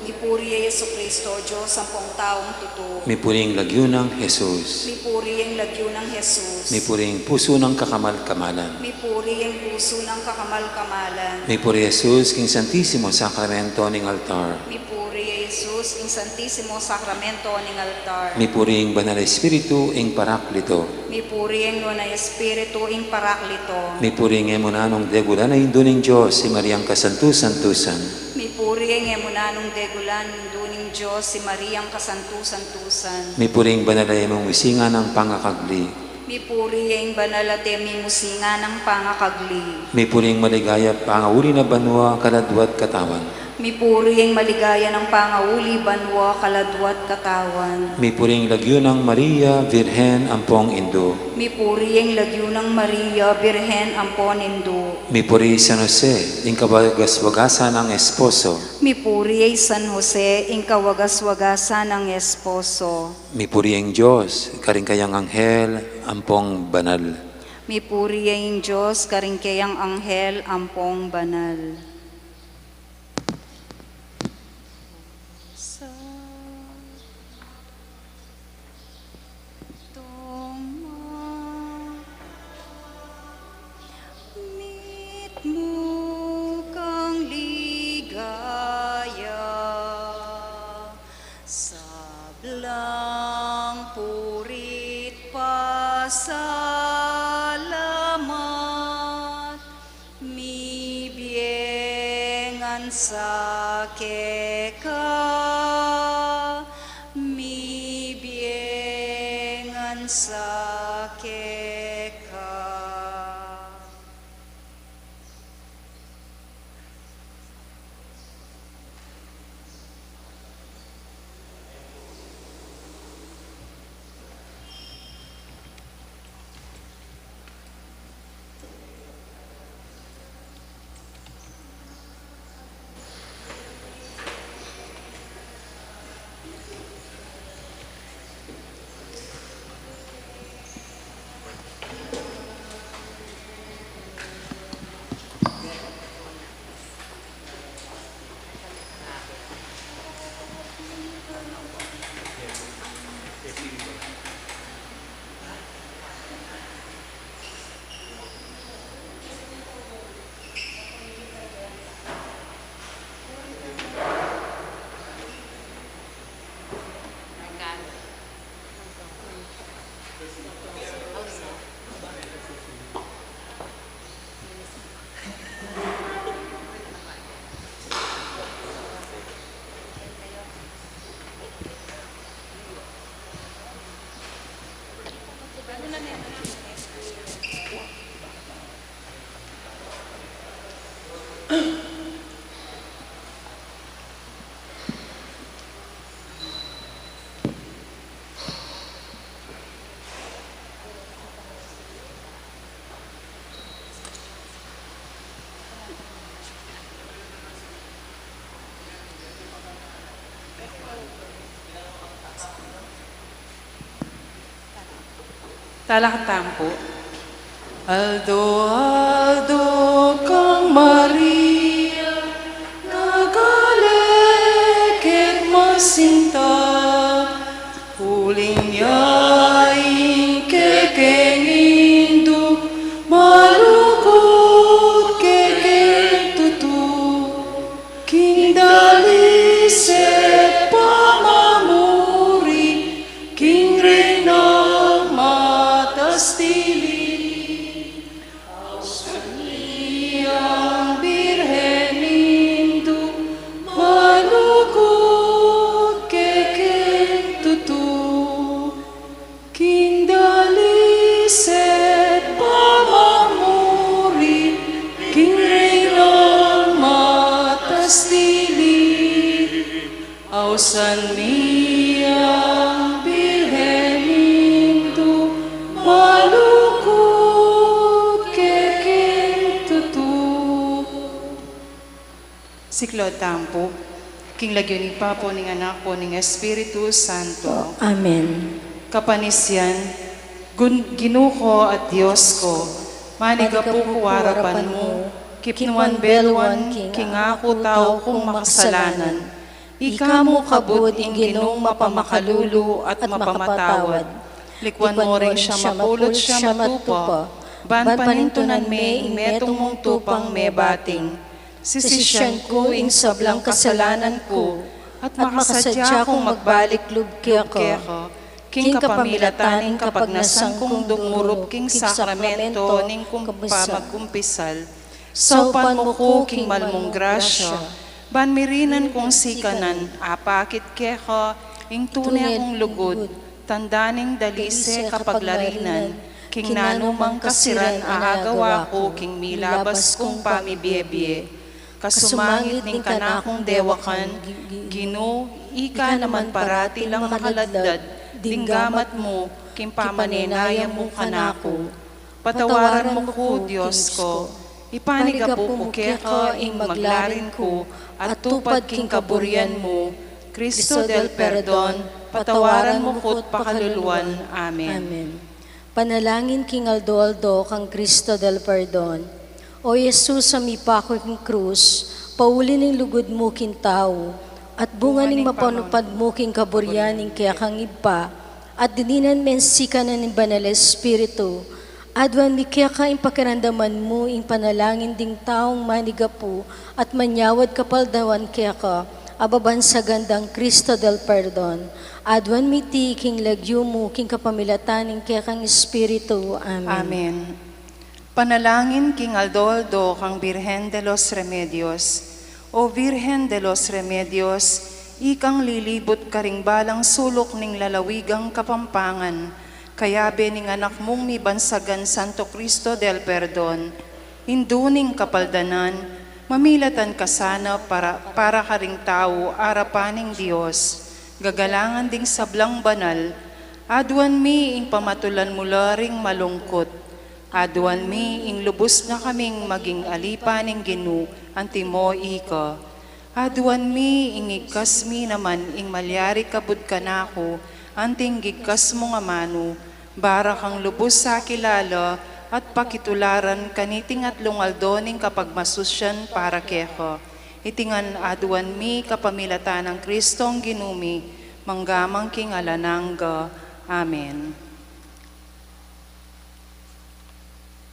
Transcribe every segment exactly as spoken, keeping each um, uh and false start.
Mipuri ya Jesucristo, Dios ampong taung tutu. Mipuri ing lagyu nang Jesus. Mipuri ya ing lagyu nang Jesus. Mipuri ing pusu nang kakamal-kamalan. Mipuri ya ing pusu nang kakamal-kamalan. Mipuri Jesus king Santisimo Sakramento ning altar. Mipuri ya Jesus king Santisimo Sakramento ning altar. Mipuri ing Banal a Espiritu ing Paraklito. Mipuri ya ing Banal a Espiritu ing Paraklito. Mipuri ing e mu nanung degulan a Indu ning Dios, i Mariang kasantu-santusan. Mipuri ya ing e mu nanung degulan a Indu ning Dios, i Mariang kasantu-santusan. Mipuri ing banal a e mu mimusingan a pangakagli. Mipuri ya ing banal a e mu mimusingan a pangakagli. Mipuri ing maligaya pangauli na banua kaladwa't katawan. Mipuri ya ing maligaya nang pangauli banua kaladwa't katawan. Mipuri ing lagyu nang Maria, Virgen ampong Indu. Mipuri ya ing lagyu nang Maria, Virgen ampong Indu. Mipuri i San Jose, ing kawagas-wagasan nang esposo. Mipuri ya i San Jose, ing kawagas-wagasan nang esposo. Mipuri ya ing Dios karing kayang anghel ampong banal. Mipuri ya ing Dios karing kayang anghel ampong banal. Sa toma, mitmu kang ligaya, sablang puri't pasalamat, mibie ngan sa keka, mibie ngan sa keka. Talakad tamu pu. Aldo-aldo kang Maria, nagalekit masinta, uling ya ing kekeng Indu, malugud kekeng tutu. King daliset pamamuri, king Reynang matas tiling. Ausan mi yang Birhen Indu, malugud kekeng tutu. King daliset pamamuri, king Reynang matas tiling. Ausan mi yang Birhen Indu, malugud kekeng tutu. Siklaud tamu pu. King lagyu ning Ibpa, ning Anak, ning Espiritu Santo. Amen. Kapanisian, Gun-, Ginu ku at Dios ku, manigapu ku arapan mu, kipnuan beluan king aku tau kung makasalanan. Ika mu kabud ing Ginung mapamakalulu at mapamatawad. Likuan mu ring siyam a pulu't siyam a tupa, ban panintunan me ing metung mung tupang mebating. Sisisian ku ing sablang kasalanan ku, at makasadya kung magbalik lub keka, king kapamilatan ning kapagnasan kung dumurup king sakramento ning kum-, pamagkumpisal. Saupan mu ku king mal mung grasya, ban mirinan kung sikanan apakit keka ing tune kung lugud, tanda ning dalise kapaglarinan, king nanumang kasiran a agawa ku king milabas kung pamibiebie. Kasumangid ning kanakung dewakan, Ginu, ika naman parati lang makaladlad ding gamat mu king pamanenaya mu kanaku. Patawaran mu ku, Dios ku, ipanigapu ku keka ing maglarin ku, at tupad king kaburian mu. Cristo del Perdon, patawaran mu ku't pakaluluan. Amen. Amen. Panalangin king aldo-aldo kang Cristo del Perdon. O Jesus, a mipaku king krus, pauli ning lugud mu king tau, at bunga ning mapanupad mu king kaburian ning kekang Ibpa, at dininan me ing sikanan ning Banal Espiritu, aduan mi keka ing pakiramdaman mu ing panalangin ding taung manigapu at manyawad kapaldanan keka, ababansagan dang Cristo del Perdon. Aduan mi iti king lagyu mu, king kapamilatan ning kekang Espiritu. Amen. Amen. Panalangin king aldo-aldo kang Birhen de los Remedios. O Virgen de los Remedios, ikang lilibut karing balang suluk ning lalawigang Kapampangan, kayabe ning anak mung mibansagan Santo Cristo del Perdon, Indu ning kapaldanan, mamilatan ka sana para, para karing tau arapan ning Dios, gagalangan ding sablang banal. Aduan mi ing pamatulan mu la ring malungkut. Aduan mi ing lubus na kaming maging alipan ning Ginu, antimo ika. Aduan mi ing igkas mi naman ing malyari kabud kanaku, anting igkas mung amanu, bara kang lubus akilala at pakitularan kaniting atlung aldo ning kapagmasusian para keka. Iti ngan aduan mi kapamilatan nang Kristong Ginu mi, mangga man king alang angga. Amen.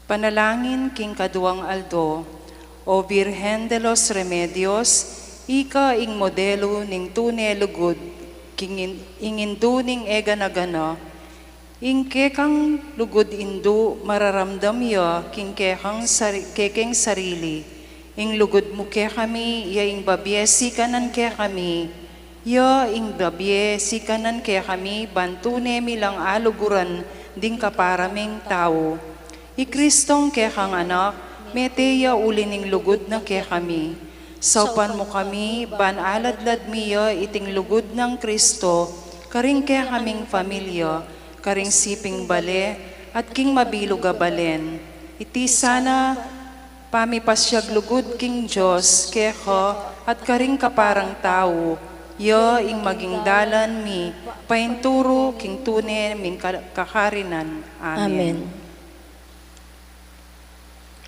Panalangin king kaduang aldo. O Virgen de los Remedios, ika ing modelu ning tune lugud, king in-, ing indu ning e gana-gana, ing kekang lugud indu mararamdam ya king kekang sari-, kekeng sarili. Ing lugud mu kekami, ya ing babie sikanan kekami. Ya ing babie sikanan kekami, ban tune mi lang aluguran ding kapara ming tau. I Kristong kekang Anak, mete ya uli ning lugud na kekami. Saupan mu kami, ban aladlad mi ya iting lugud nang Kristo, karing kekaming familia, karing siping bale, at king mabilug a balen. Iti sana pamipasiag lugud king Dios, keka, at karing kaparang tau, ya ing maging dalan mi, painturu king tune ming ka-, kakarinan. Amen. Amen.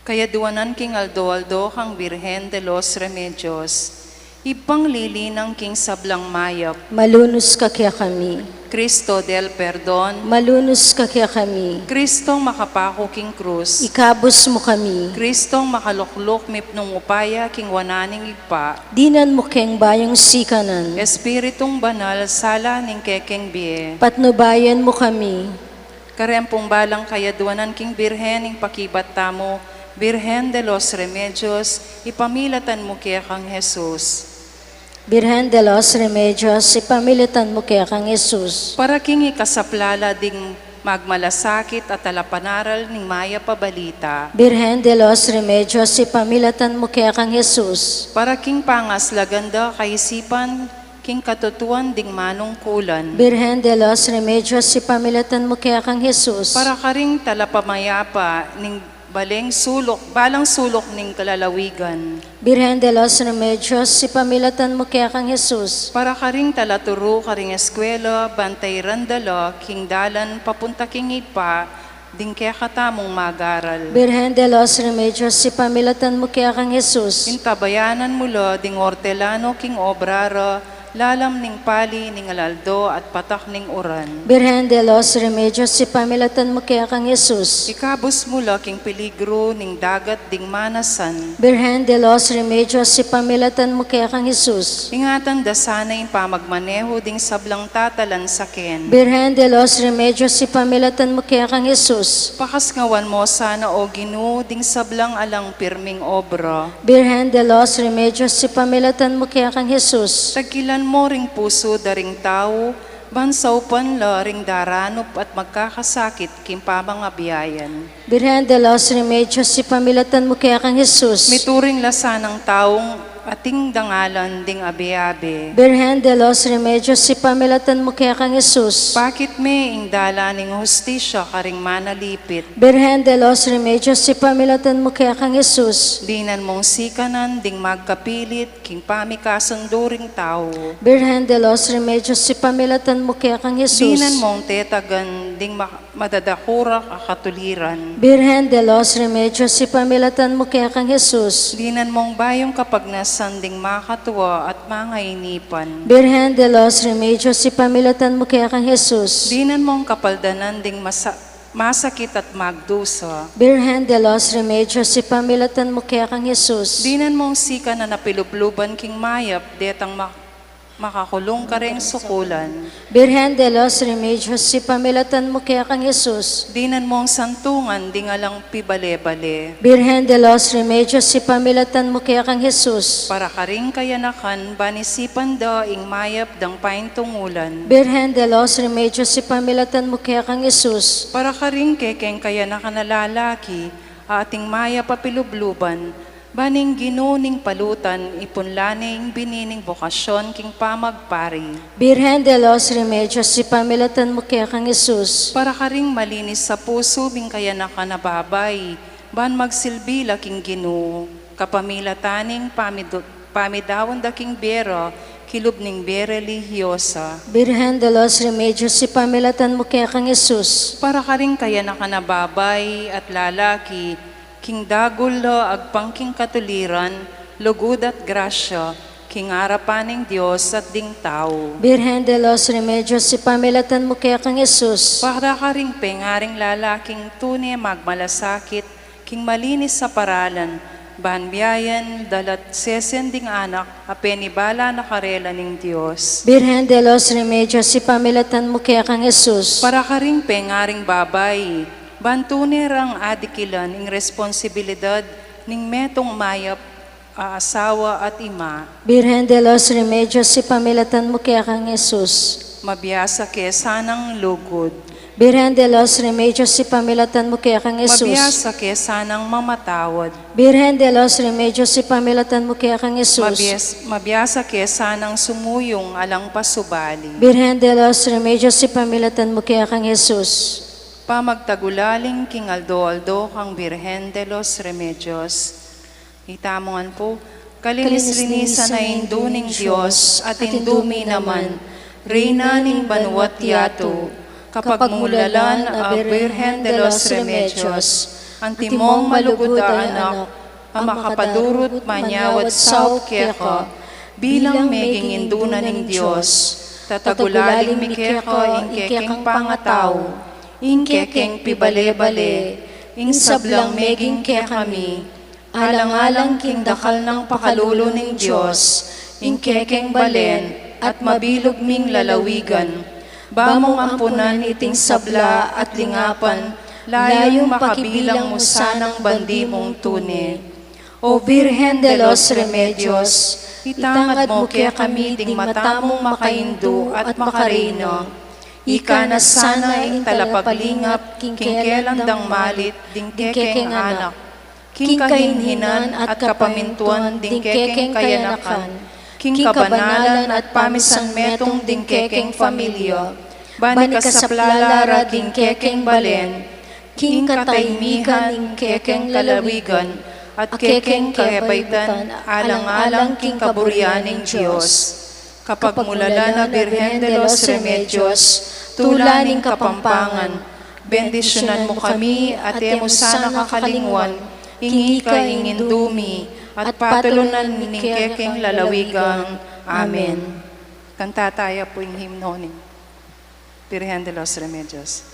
Kayaduanan king aldo-aldo kang Virgen de los Remedios. Ibpang lilinang king sablang mayap. Malunus ka kekami. Cristo del Perdon. Malunus ka kekami. Kristong makapaku king krus. Ikabus mu kami. Kristong makalukluk mipnung upaya king wanan ning Ibpa. Dinan mu keng bayung sikanan. Espiritung Banal, sala ning kekeng bie. Patnubayan mu kami. Kareng pung balang kayaduanan king Birhen ing pakibat tamu, Virgen de los Remedios, ipamilatan mu kekang Jesus. Virgen de los Remedios, ipamilatan mu kekang Jesus. Para king ikasaplala ding magmalasakit at talapanaral ning mayap a balita. Virgen de los Remedios, ipamilatan mu kekang Jesus. Para king pangaslagan da kaisipan king katutuan ding manungkulan. Virgen de los Remedios, ipamilatan mu kekang Jesus. Para karing talapamayapa ning baleng suluk, balang suluk ning kalalawigan. Virgen de los Remedios, ipamilatan mu kekang Jesus. Para karing talaturu karing eskwela, ban tairan da la king dalan papunta king Ibpa, ding kekatamung magaral. Virgen de los Remedios, ipamilatan mu kekang Jesus. Intabayanan mu la ding ortelano king obra ra, Lalam ning pali ning alaldo at patak ning uran. Birhen de los Remedios, ipamilatan mu kekang Jesus. Ikabus mu la king peligru ning dagat ding manasan. Birhen de los Remedios, ipamilatan mu kekang Jesus. Ingatan da sana ing pamagmanehu ding sablang tatalan saken. Birhen de los Remedios, ipamilatan mu kekang Jesus. Pakasngawan mu sana, O Ginu, ding sablang alang pirming obra. Birhen de los Remedios, ipamilatan mu kekang Jesus. Tagkilan mu ring pusu da ring tau, ban saupan la ring daranup at magkakasakit king pamangabiayan. Birhen de los Remedios, ipamilatan mu kekang Jesus. Mituring la sanang taung ating dangalan ding abe-abe. Birhen de los Remedios, ipamilatan mu kekang Jesus. Pakit me ing dalan ning hustisya karing manalipit. Birhen de los Remedios, ipamilatan mu kekang Jesus. Dinan mung sikanan ding magkapilit king pamikasundu ring tau. Birhen de los Remedios, ipamilatan mu kekang Jesus. Dinan mung tetagan ding ma- madadakurak a katuliran. Birhen de los Remedios, ipamilatan mu kekang Jesus. Dinan mung bayung kapagnasan ding makatua at mangainipan. Birhen de los Remedios, ipamilatan mu kekang Jesus. Dinan mung kapaldanan ding masa- masakit at magdusa. Birhen de los Remedios, ipamilatan mu kekang Jesus. Dinan mung sikanan a pilubluban king mayap detang ma- makakulung kareng sukulan. Birhen de los Remedios, ipamilatan mu kekang Jesus. Dinan mung santungan ding alang pibale-bale. Birhen de los Remedios, ipamilatan mu kekang Jesus. Para karing kayanakan, ban isipan da ing mayap dang paintungulan. Birhen de los Remedios, ipamilatan mu kekang Jesus. Para karing kekeng kayanakan a lalaki, ating mayap a pilubluban, ban ing Ginu ning palutan, ipunla ne ing bini ning bokasyon king pamagpari. Birhen de los Remedios, ipamilatan mu kekang Jesus. Para karing malinis a pusu ming kayanakan a babai, ban magsilbi la king Ginu, kapamilatan ning pamidu- pamidaun da king bie ra, kilub ning bie relihiyosa. Birhen de los Remedios, ipamilatan mu kekang Jesus. Para karing kayanakan a babai at lalaki, king dagul la agpang king katuliran, lugud at grasya, king arapan ning Dios at ding tau. Birhen de los Remedios, ipamilatan mu kekang Jesus. Para karing pengaring lalaking tune magmalasakit, king malinis a paralan, ban biayan, dala't sesen ding anak, a penibala na karela ning Dios. Birhen de los Remedios, ipamilatan mu kekang Jesus. Para karing pengaring babai, ban tune rang adikilan ing responsibilidad ning metung mayap a asawa at ima. Birhen de los Remedios, ipamilatan mu kekang Jesus. Mabiasa ke sanang lugud. Birhen de los Remedios, ipamilatan mu kekang Jesus. Mabiasa ke sanang mamatawad. Birhen de los Remedios, ipamilatan mu kekang Jesus. Mabias- mabiasa ke sanang sumuyung alang pasubali. Birhen de los Remedios, ipamilatan mu kekang Jesus. Pamagtagulaling king aldo-aldo kang Birhen de los Remedios. Itamu ngan pu, kalinis-linisan a Indu ning Dios, at Indu mi naman, Reyna ning banua't yatu, kapagmulalan a Birhen de los Remedios, antimong malugud a anak, a makapadurut manyawad saup keka, bilang meging Indu na ning Dios, tatagulaling mi keka ing kekeng pangatau, ing kekeng pibale-bale, ing sablang meging kekami, alang-alang king dakal nang pakalulu ning Dios, ing kekeng balen, at mabilug ming lalawigan, ba mung ampunan iting sabla at lingapan, layung makabilang mu sanang bandi mung tune. O Birhen de los Remedios, itangad mu kekami ding mata mung makaindu at makareyna. Ika na sana ing talapaglingat king kekelan dang malit ding kekeng anak, king kahinhinan at kapamintuan ding kekeng kayanakan, king kabanalan at pamisanmetung ding kekeng familia, ban ikasaplala ra ding kekeng balen, king katahimikan ning kekeng lalawigan, at kekeng kabaitan alang-alang king kaburian ning Dios. Kapagmulalan a Birhen de los Remedios, tula ning Kapampangan, bendisyunan mu kami, at e mu sana kakalingwan, ing ika ing Indu mi, at patulunan ning kekeng lalawigan. Amen. Kanta taya pu ing himno ning Birhen de los Remedios.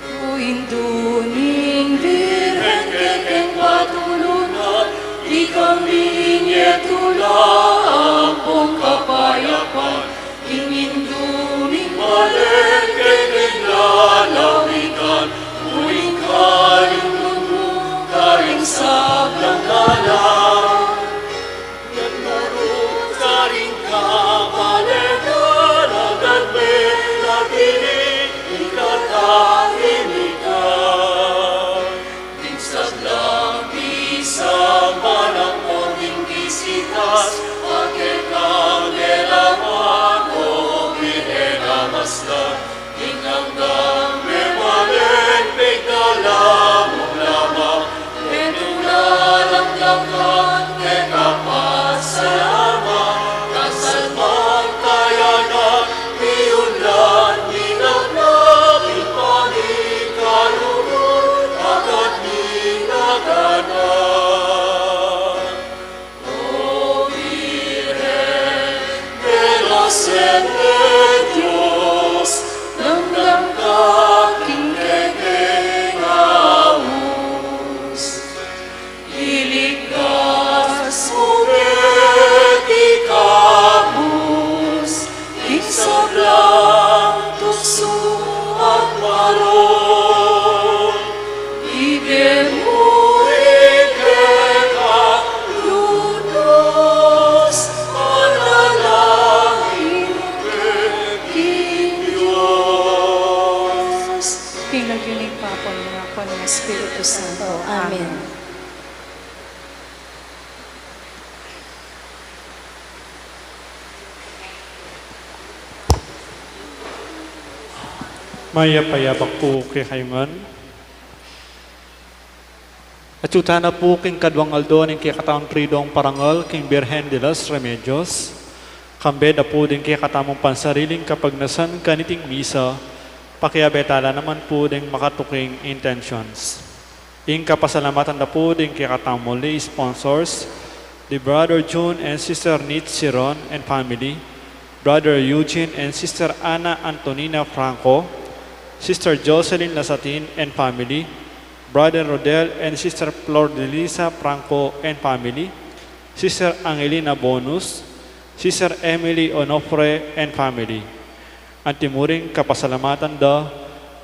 O Indu ning Birhen, kekeng patulunan, ikang mingitula ampong kapayapan, ing Indu ning Balen, kekeng lalawigan, uling kalingkung mu karing sablang kalan. Yan marut karing kapalenggan, at menatili ing katahimikan. Ing sablang misa, manang konting bisitas, a kekang delawanan, o Birhen a masdan, ing anggang mebalen, pigdala mu lamang, e tula lang daka, e kapasalamat, kasalpantayanan, miunlad, minapnap, ing pamikalugud, akat minaganan. O Birhen de los Remedios, nandang ka king kekeng aus, ilikas mu keti kabus ing sablang tuksu at marok. Ibie mu ing keka lunus, panalangin ke king Dios. King lagyu ning Ibpa, ning Anak, ning Espiritu Santo. Amen. Mayap a abak pu kekayu ngan. Atyu tana pu king kaduang aldo ning kekatamung Triduang Parangal king Birhen de los Remedios. Kambe da pu ding kekatamung pansariling kapagnasan kaniting misa, pakiabe tala naman pu ding makatuking intentions. Ing kapasalamatan da pu ding kekatamung lay sponsors, the Brother Jun and Sister Nit Siron and family, Brother Eugene and Sister Ana Antonina Franco, Sister Jocelyn Lasatin and family, Brother Rodel and Sister Flor Delisa Franco and family, Sister Angelina Bonus, Sister Emily Onofre and family. Antimurin kapasalamatan da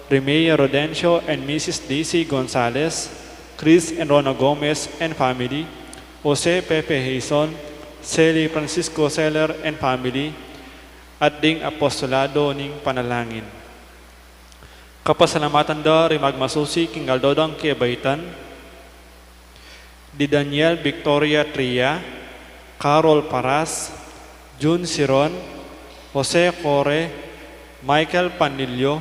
Remea Rodencio and Missus Daisy Gonzalez, Chris and Rona Gomez and family, Jose Pepe Haison, Sally Francisco Seller and family, at ding apostolado ning panalangin. Kapasalamatan da ring magmasusi king aldo dang kebaitan, di Daniel Victoria Tria, Carol Paras, Jun Siron, Jose Core, Michael Panilio,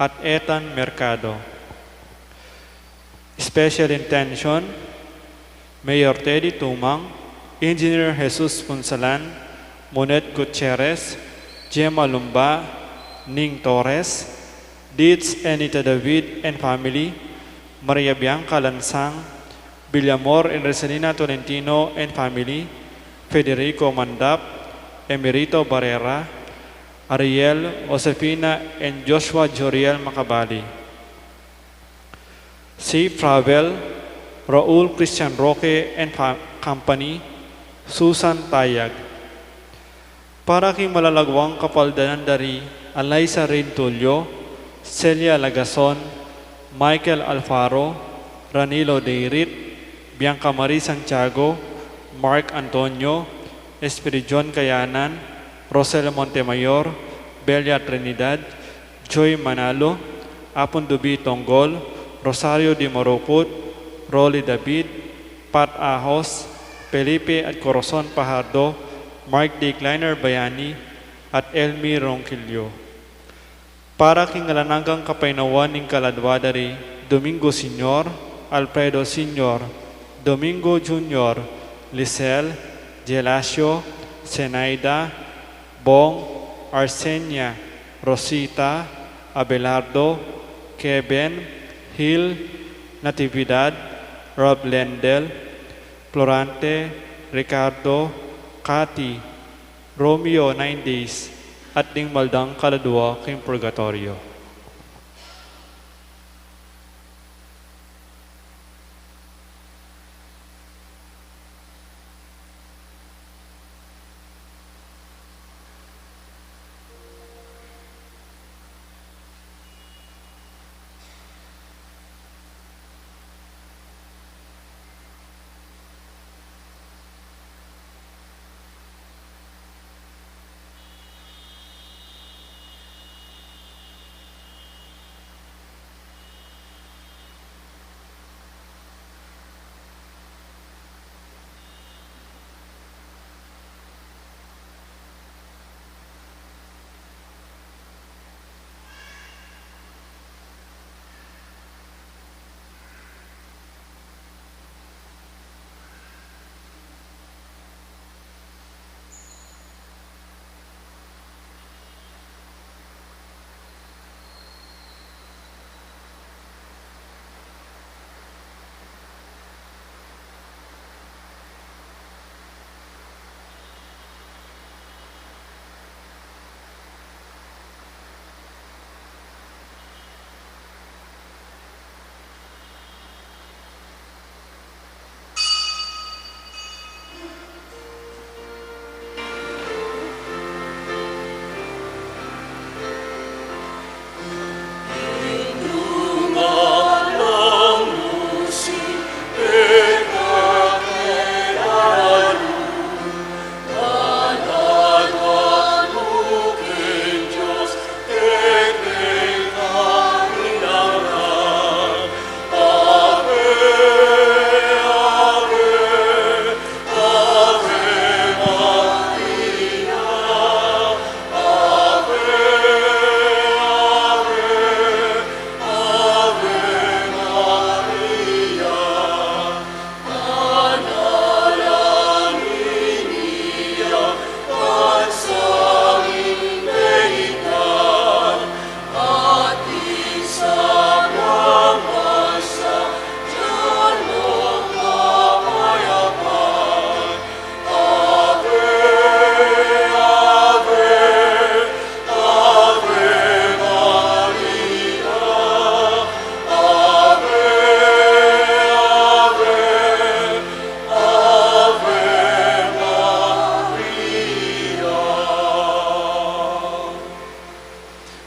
at Ethan Mercado. Special intention, Mayor Teddy Tumang, Engineer Jesus Punsalan, Monet Gutierrez, Gemma Lumba, Ning Torres, Dids Enita David and family, Maria Bianca Lansang, Villamor and Reselina Tolentino and family, Federico Mandap, Emerito Barrera, Ariel, Josefina, and Joshua Joriel Macabali. Safe travel, Raul Christian Roque and fa-, company, Susan Tayag. Para king malagwang kapaldanan da ri Alaisa Rintulio, Celia Lagason, Michael Alfaro, Ranilo Deirit, Bianca Marie Santiago, Mark Antonio, Espiridion Kayanan, Rosel Montemayor, Belia Trinidad, Joy Manalo, Apun Dubi Tonggol, Rosario Di Morocot, Rolly David, Pat Ahos, Felipe at Corazon Pajardo, Mark Decliner Bayani, at Elmi Ronquillo. Para king alang anggang kapaynawan ning kaladwa da ri Domingo Senior, Alfredo Senior, Domingo Junior, Lisel, Gelasio, Zenaida, Bong, Arsenia, Rosita, Abelardo, Keben, Hil, Natividad, Rob Lendel, Florante, Ricardo, Cathy, Romeo, nine days, at ding maldang kaladua king purgatoryo.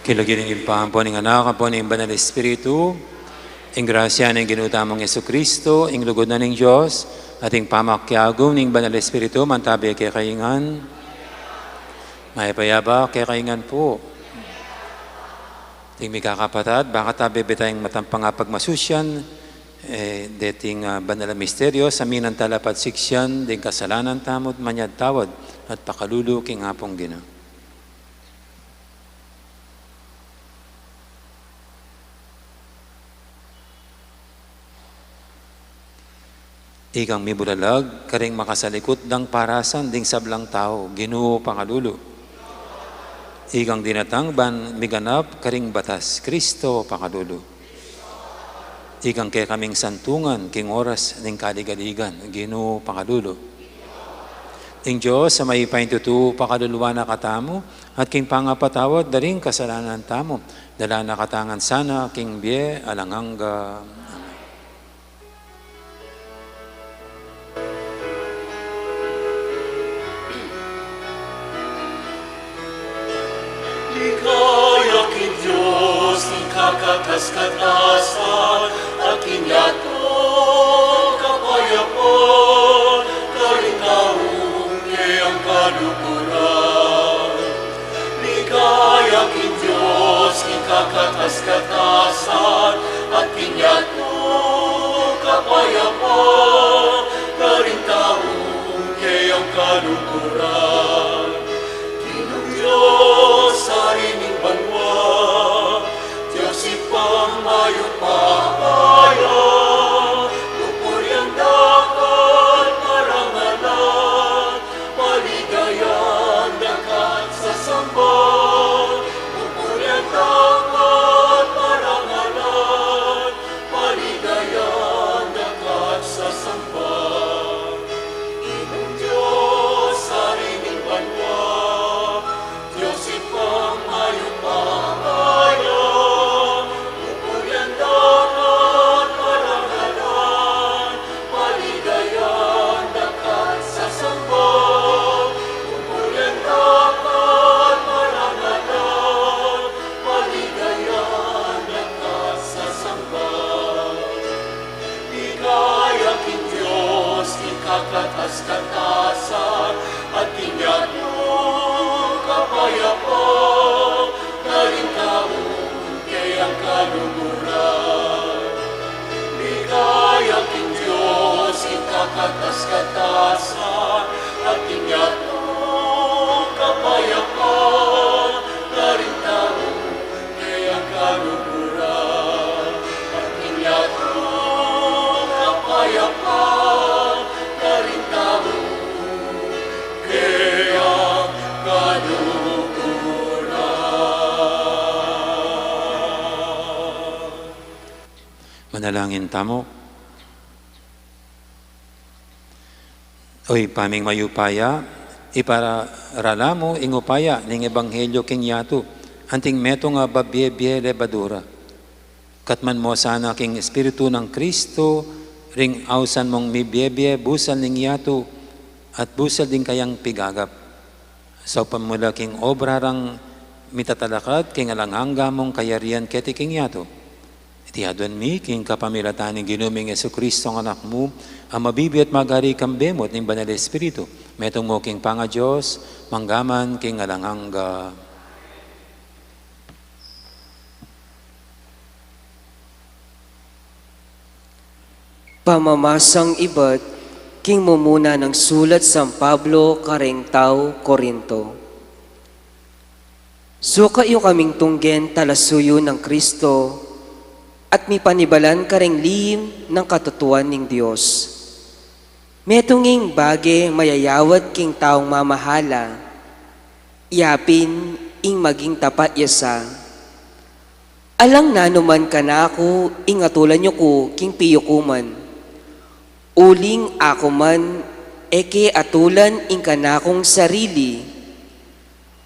King lagyu ning Ibpa, ampo ning Anak, ampo ning Banal Espiritu, ing grasya ning Ginu tamung Jesucristo, ing lugud na ning Dios, at ing pamakiagum ning Banal Espiritu, mantabi kekayu ngan. Mayap a yabak kekayu ngan pu. Ding mikakapatad, baka tabe beta ing matampang a pagmasusyan, eh, deting, ah, banal a misteryo, sa minang talapagsiksian ding kasalanan tamu, manyad tawad at pakalulu king Apung Ginu. Ikang mibulalag karing makasalikut dang parasan ding sablang tau, Ginu, pakalulu. Ikang dinatang ban miganap karing batas, Kristo, pakalulu. Ikang kekaming santungan king oras ning kaligaligan, Ginu, pakalulu. Ing Dios a mayupaya king tutu, pakaluluan na katamu, at king pangapatawad da ring kasalanan tamu, dala na katamu ngan sana king bie alang angga. Amen. Ligaya king Dios king kakatas-katasan, at king yatu kapayapan karing taung keyang kaluguran. Ligaya king Dios king kakatas-katasan, at king yatu kapayapan karing taung keyang kaluguran. Ginung Dios, Ari ning banua, Dios Ibpang mayupaya, Katas-katasan at inyatu kapayapan, karing tau kayang kaluguran. At inyatu kapayapan, karing tau kayang kaluguran. Manalangin tamu. O Ibpa ming mayupaya, iparala mu ing upaya ning ebanghelyo king yatu, anting metung a babie-bie lebadura. Katman mu sana king Espiritu nang Kristo, ring ausan mung mibie-bie busal ning yatu, at busal ding kayang pigagap. Saupan mu la king obra rang mitatalakad king alang angga mung kayarian keti king yatu. Iti aduan mi king kapamilatan ning Ginu ming Jesucristo a Anak mu, a mabibie at magari kambe mu at ning Banal Espiritu, metung mu king pangaDios, manggaman king alang angga. Pamamasang ibat king mumuna nang sulat San Pablo kareng tau Corinto. Sukat yu kaming tunggen talasuyu nang Kristo at mipanibalan kareng lihim nang katutuan ning Dios. Metung ing bage mayayawad king taung mamahala, yapin ing maging tapat ya sa. Alang nanuman kanaku ing atulan yu ku king piyukuman. Uling aku man e ke atulan ing kanakung sarili.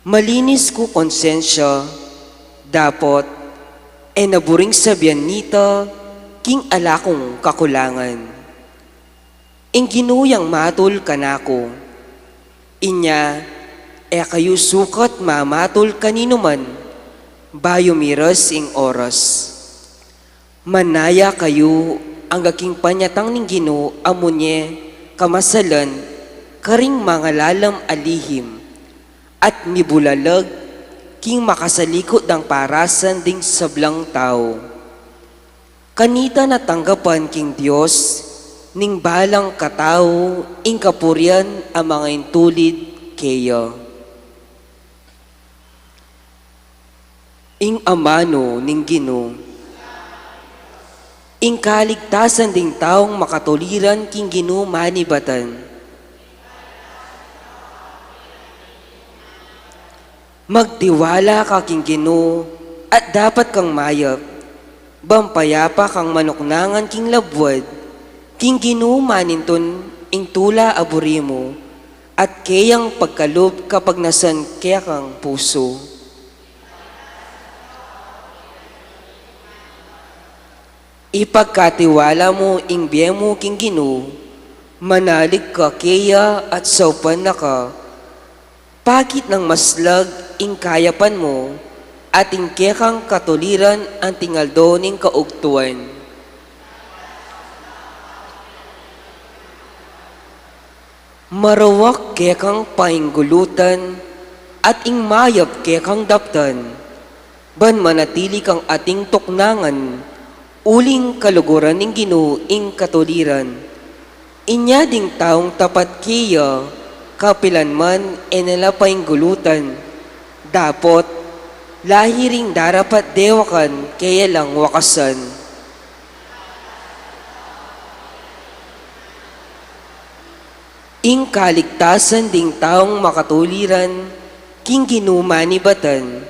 Malinis ku konsensya, dapot e na buring sabian nita king ala kung kakulangan. Ing Ginu yang matul kanaku. Inya e kayu sukat mamatul kaninuman, bayu miras ing oras. Manaya kayu angga king panyatang ning Ginu a munye kamasalan karing mangalalam a lihim, at mibulalag king makasalikut dang parasan ding sablang tau. Kanita na tanggapan king Dios ning balang katau ing kapurian a mangaintulid keya. Ing amanu ning Ginu. Ing kaligtasan ding taung makatuliran king Ginu manibatan. Magtiwala ka king Ginu at dapat kang mayap, bang payapa kang manuknangan king labuad, king Ginu manintun ing tula a buri mu, at keyang pagkalub kapagnasan kekang pusu. Ipagkatiwala mu ing bie mu king Ginu, manalig ka keya at saupan na ka, pakit nang maslag ing kayapan mu, at ing kekang katuliran anting aldo ning kaugtuan. Marawak kekang painggulutan, at ing mayap kekang daptan, ban manatili kang ating tuknangan, uling kaluguran ning Ginu ing katuliran. Inya ding taung tapat keya, kapilan man e na la painggulutan, dapot lahi ring darapat dewakan keya lang wakasan. Ing kaligtasan ding taung makatuliran king Ginu manibatan,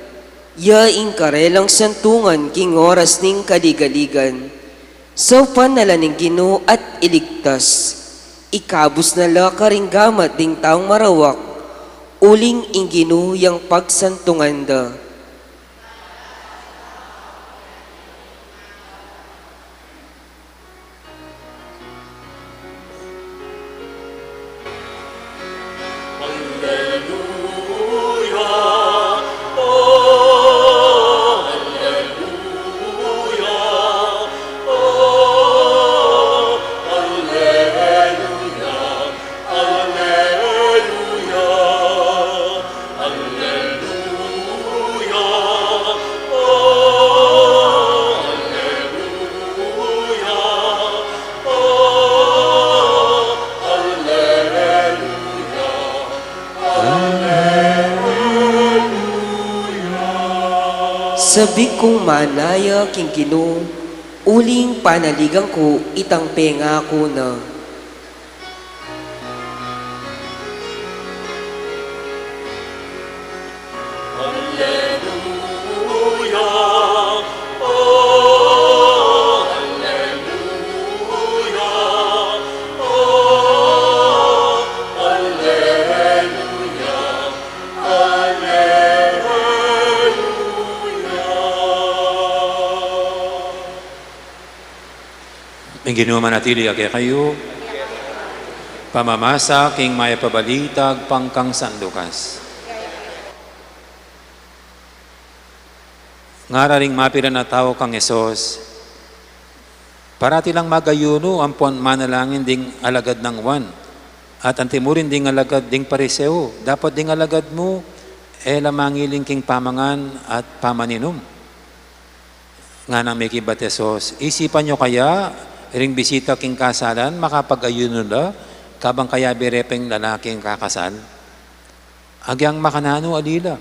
ya ing karelang santungan king oras ning kaligaligan. Saupan na la ning Ginu at iligtas. Ikabus na la karing gamat ding taung marawak, uling ing Ginu yang pagsantungan da. Sabik kung manaya king Ginu, uling panaligan ku itang pengaku na. Alleluia, oh, alleluia, oh, alleluia, alleluia. Ing Ginu manatili ya kekayu. Pamamasa king Mayap a Balita agpang kang San Lucas. Ngara ring mapilan a tau kang Jesus, parati lang mag-ayunu ampon manalangin ding alagad nang Juan, at antimurin ding alagad ding Pariseo, dapot ding alagad mu e la mangiling king pamangan at pamaninum. Nganang mekibat Jesus, isipan yu kaya ring bisita king kasalan makapag-ayunu la, kabang kayabe re pang lalaking kakasal? Agyang makananu, ali la.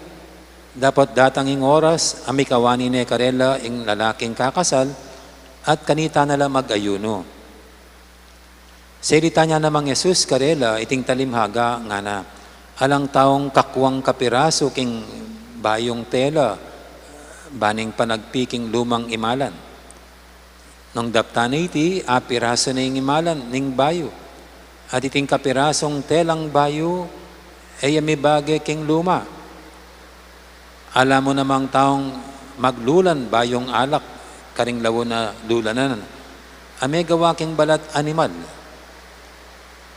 Dapot datang ing oras a mikawani ne karela ing lalaking kakasal, at kanita na la mag-ayunu. Salitan ya namang Jesus karela iting talimhaga, ngana, alang taung kakuang kapirasu king bayung tela ban ing panagpi king lumang imalan. Nung daptan na iti, apirasu na ing imalan ning bayu, at iting kapirasung telang bayu e ya mibage king luma. Ala mu namang taung maglulan bayung alak karing laun a lulanan a megawa king balat animal.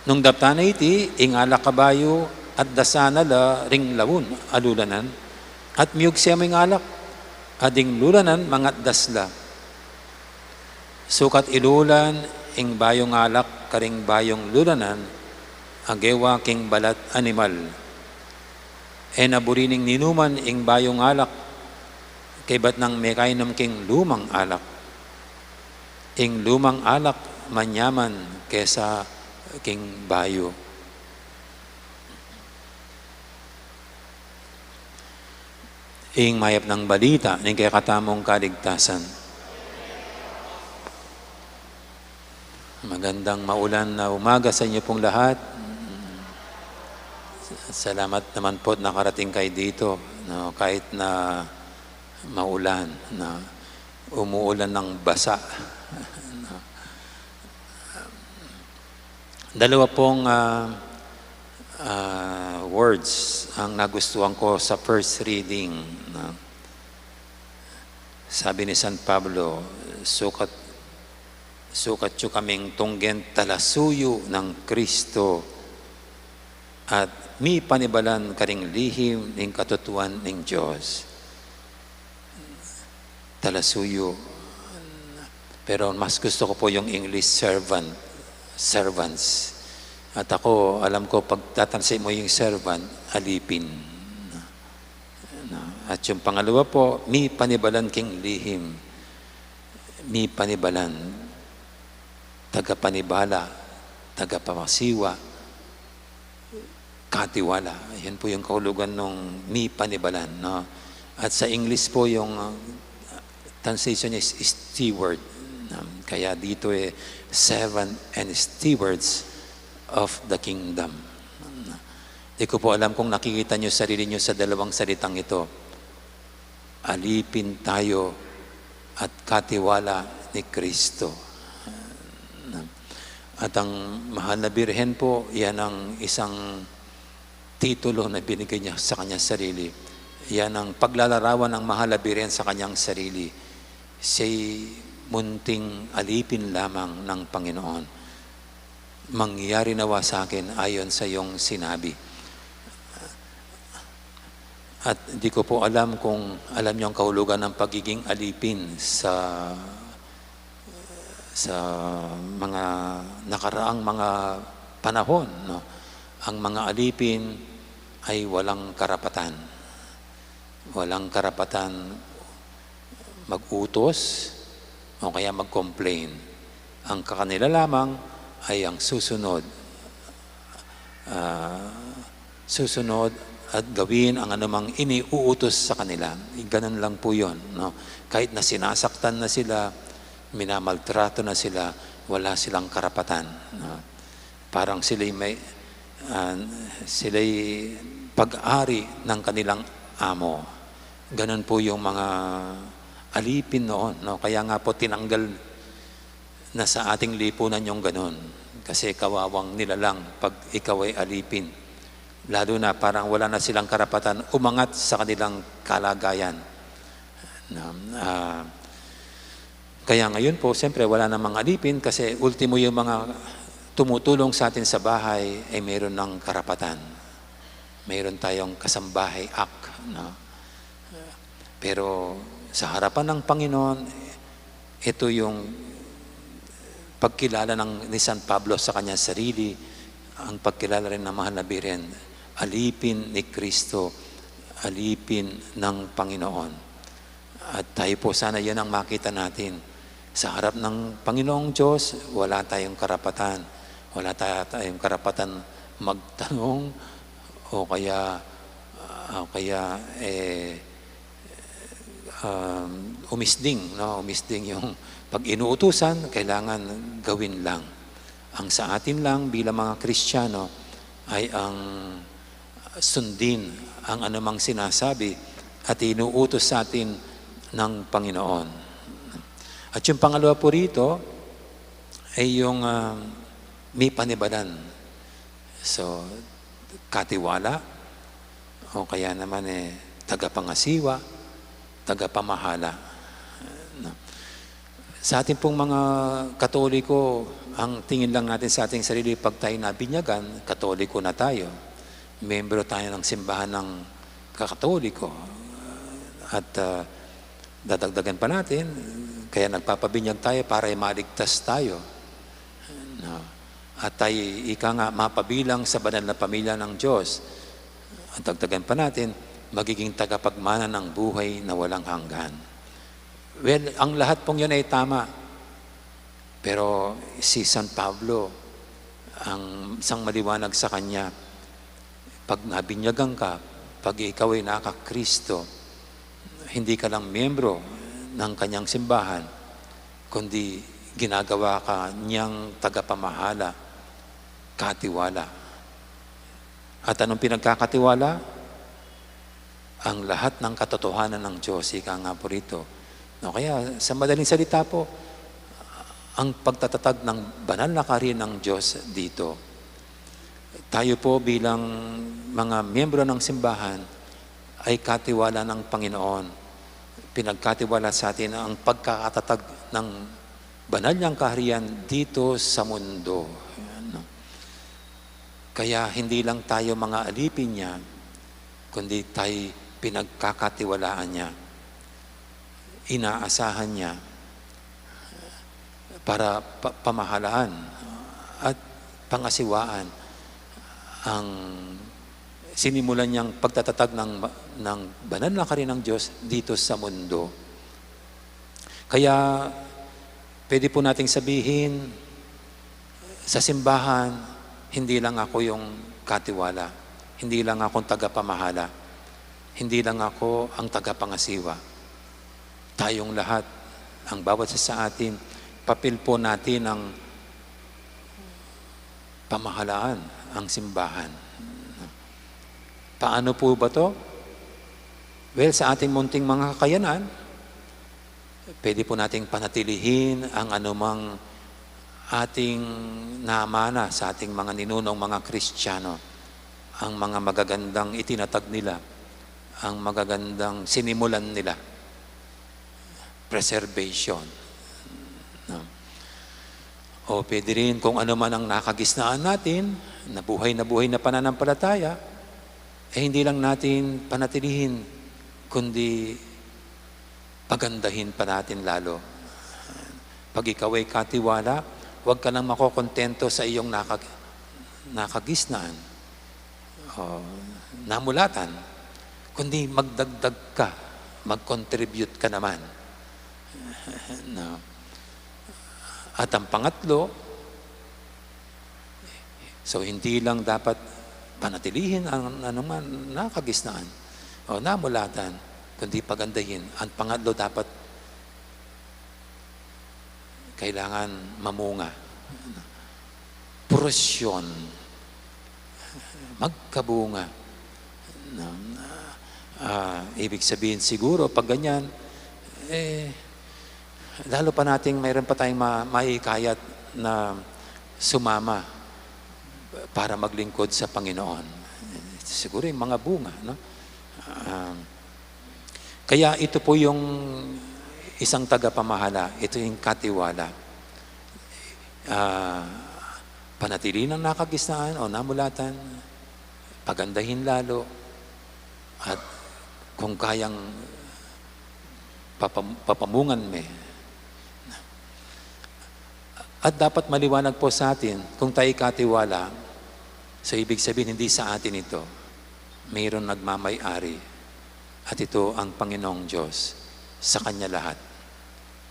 Nung daptan na iti, ing alak a bayu atdasan na la ring laun a lulanan, at miyugse mu ing alak, at ding lulanan mangatdas la. Sukat ilulan ing bayung alak karing bayung lulanan a gewa king balat animal. E na buri ning ninuman ing bayung alak, kaybat nang mekainum king lumang alak. Ing lumang alak manyaman kesa king bayu. Ing mayap nang balita ning kekatamung kaligtasan. Magandang maulan na umaga sa inyo pong lahat. Salamat naman po at nakarating kayo dito, no, kahit na maulan, no, umuulan ng basa. No. Dalawa pong, ah, ah, words ang nagustuhan ko sa first reading, no? Sabi ni San Pablo, "Sukat, sukat yu kaming tunggen talasuyu nang Kristo at mipanibalan karing lihim ning katutuan ning Dios." Talasuyu. Pero mas gusto ko po yung English servant, servants. At ako, alam ko, pag tatansi mo yung servant, alipin. No? At yung pangalawa po, mipanibalan king lihim. Mipanibalan. Tagapanibala, tagapamasiwa, katiwala. Yan po yung kahulugan nung mipanibalan, no? At sa English po yung, uh, translation is steward. Um, kaya dito eh, servant and stewards of the kingdom. Di ko po alam kung nakikita nyo sarili nyo sa dalawang salitang ito. Alipin tayo at katiwala ni Kristo. At ang Mahal na Birhen po, yan ang isang titulo na binigay niya sa kanyang sarili. Yan ang paglalarawan ng Mahal na Birhen sa kanyang sarili. Siya'y munting alipin lamang ng Panginoon. Mangyari nawa sa akin ayon sa iyong sinabi. At di ko po alam kung alam niyo ang kahulugan ng pagiging alipin sa, sa mga nakaraang mga panahon, no? Ang mga alipin ay walang karapatan. Walang karapatan mag-utos o kaya mag-complain. Ang kakanila lamang ay ang susunod, ah, susunod at gawin ang anumang iniuutos sa kanila. Ganun lang po yun, no? Kahit na sinasaktan na sila, minamaltrato na sila, wala silang karapatan, no? Parang sila'y may, ah, sila'y pag-ari ng kanilang amo. Ganun po yung mga alipin noon, no? Kaya nga po tinanggal na sa ating lipunan yung ganun. Kasi kawawang nilalang pag ikaw ay alipin. Lalo na parang wala na silang karapatan umangat sa kanilang kalagayan. Na, ah, kaya ngayon po, siyempre, wala na mga alipin kasi ultimo yung mga tumutulong sa atin sa bahay ay mayroon ng karapatan. Mayroon tayong kasambahay act, no? Pero sa harapan ng Panginoon, ito yung pagkilala ng, ni San Pablo sa kanyang sarili, ang pagkilala rin ng mahal na Birhen, alipin ni Kristo, alipin ng Panginoon. At tayo po sana, yan ang makita natin. Sa harap ng Panginoong Diyos, wala tayong karapatan. Wala ta-, tayong karapatan magtanong o kaya, o kaya, eh, um, umisding, no? Umisding yung pag inuutusan, kailangan gawin lang. Ang sa atin lang bilang mga Kristiyano ay ang sundin ang anumang sinasabi at inuutos sa atin ng Panginoon. At yung pangalawa po rito ay yung, ah, may panibalan. So, katiwala, o kaya naman, eh, tagapangasiwa, tagapamahala. No? Sa ating pong mga Katoliko, ang tingin lang natin sa ating sarili, pag tayo nabinyagan, Katoliko na tayo. Miyembro tayo ng simbahan ng Katoliko. At, ah, dadagdagan pa natin, kaya nagpapabinyag tayo para maligtas tayo. No? At tayo, ika nga, mapabilang sa banal na pamilya ng Diyos. At dagdagan pa natin, magiging tagapagmana ng buhay na walang hanggan. Well, ang lahat pong yun ay tama. Pero si San Pablo, ang isang maliwanag sa kanya, pag nabinyagan ka, pag ikaw ay nakakristo, hindi ka lang miyembro ng kanyang simbahan, kundi ginagawa ka niyang tagapamahala, katiwala. At anong pinagkakatiwala? Ang lahat ng katotohanan ng Diyos, ika nga po rito. No, kaya sa madaling salita po, ang pagtatatag ng banal na kaharian ng Diyos dito. Tayo po bilang mga miyembro ng simbahan ay katiwala ng Panginoon. Pinagkatiwala sa atin ang pagkakatatag ng banal niyang kaharian dito sa mundo. Ayan, no? Kaya hindi lang tayo mga alipin niya, kundi tayo pinagkakatiwalaan niya, inaasahan niya para pa-, pamahalaan at pangasiwaan ang sinimulan niyang pagtatatag ng, ng banal na kaharian ng Diyos dito sa mundo. Kaya pwede po nating sabihin, sa simbahan, hindi lang ako yung katiwala, hindi lang ako ang tagapamahala, hindi lang ako ang tagapangasiwa. Tayong lahat, ang bawat isa sa atin, papel po natin ang pamahalaan ang simbahan. Paano po ba 'to? Well, sa ating munting mga kakayanan, pwede po nating panatilihin ang anumang ating namana sa ating mga ninunong mga Kristiyano, ang mga magagandang itinatag nila, ang magagandang sinimulan nila. Preservation. No? O pwede rin kung ano man ang nakagisnaan natin, na buhay na buhay na pananampalataya, eh hindi lang natin panatilihin, kundi pagandahin pa natin lalo. Pag ikaw ay katiwala, huwag ka lang makokontento sa iyong nakag-, nakagisnaan o namulatan, kundi magdagdag ka, mag-contribute ka naman. No? At ang pangatlo, so hindi lang dapat Panatilihin ang anuman nakagisnaan o namulatan, kundi pagandahin. Ang pangatlo, dapat kailangan mamunga. Prosesyon, magkabunga. Ah, ibig sabihin siguro, pag ganyan, eh, lalo pa nating mayroon pa tayong ma-, maikayat na sumama para maglingkod sa Panginoon. Siguro yung mga bunga, no? Ah, kaya ito po yung isang tagapamahala, ito yung katiwala. Ah, panatili ng nakagisnaan o namulatan, pagandahin lalo, at kung kayang papam-, papamungan me. At dapat maliwanag po sa atin, kung tayo katiwala, so ibig sabihin, hindi sa atin ito. Mayroon nagmamay-ari, at ito ang Panginoong Diyos. Sa Kanya lahat.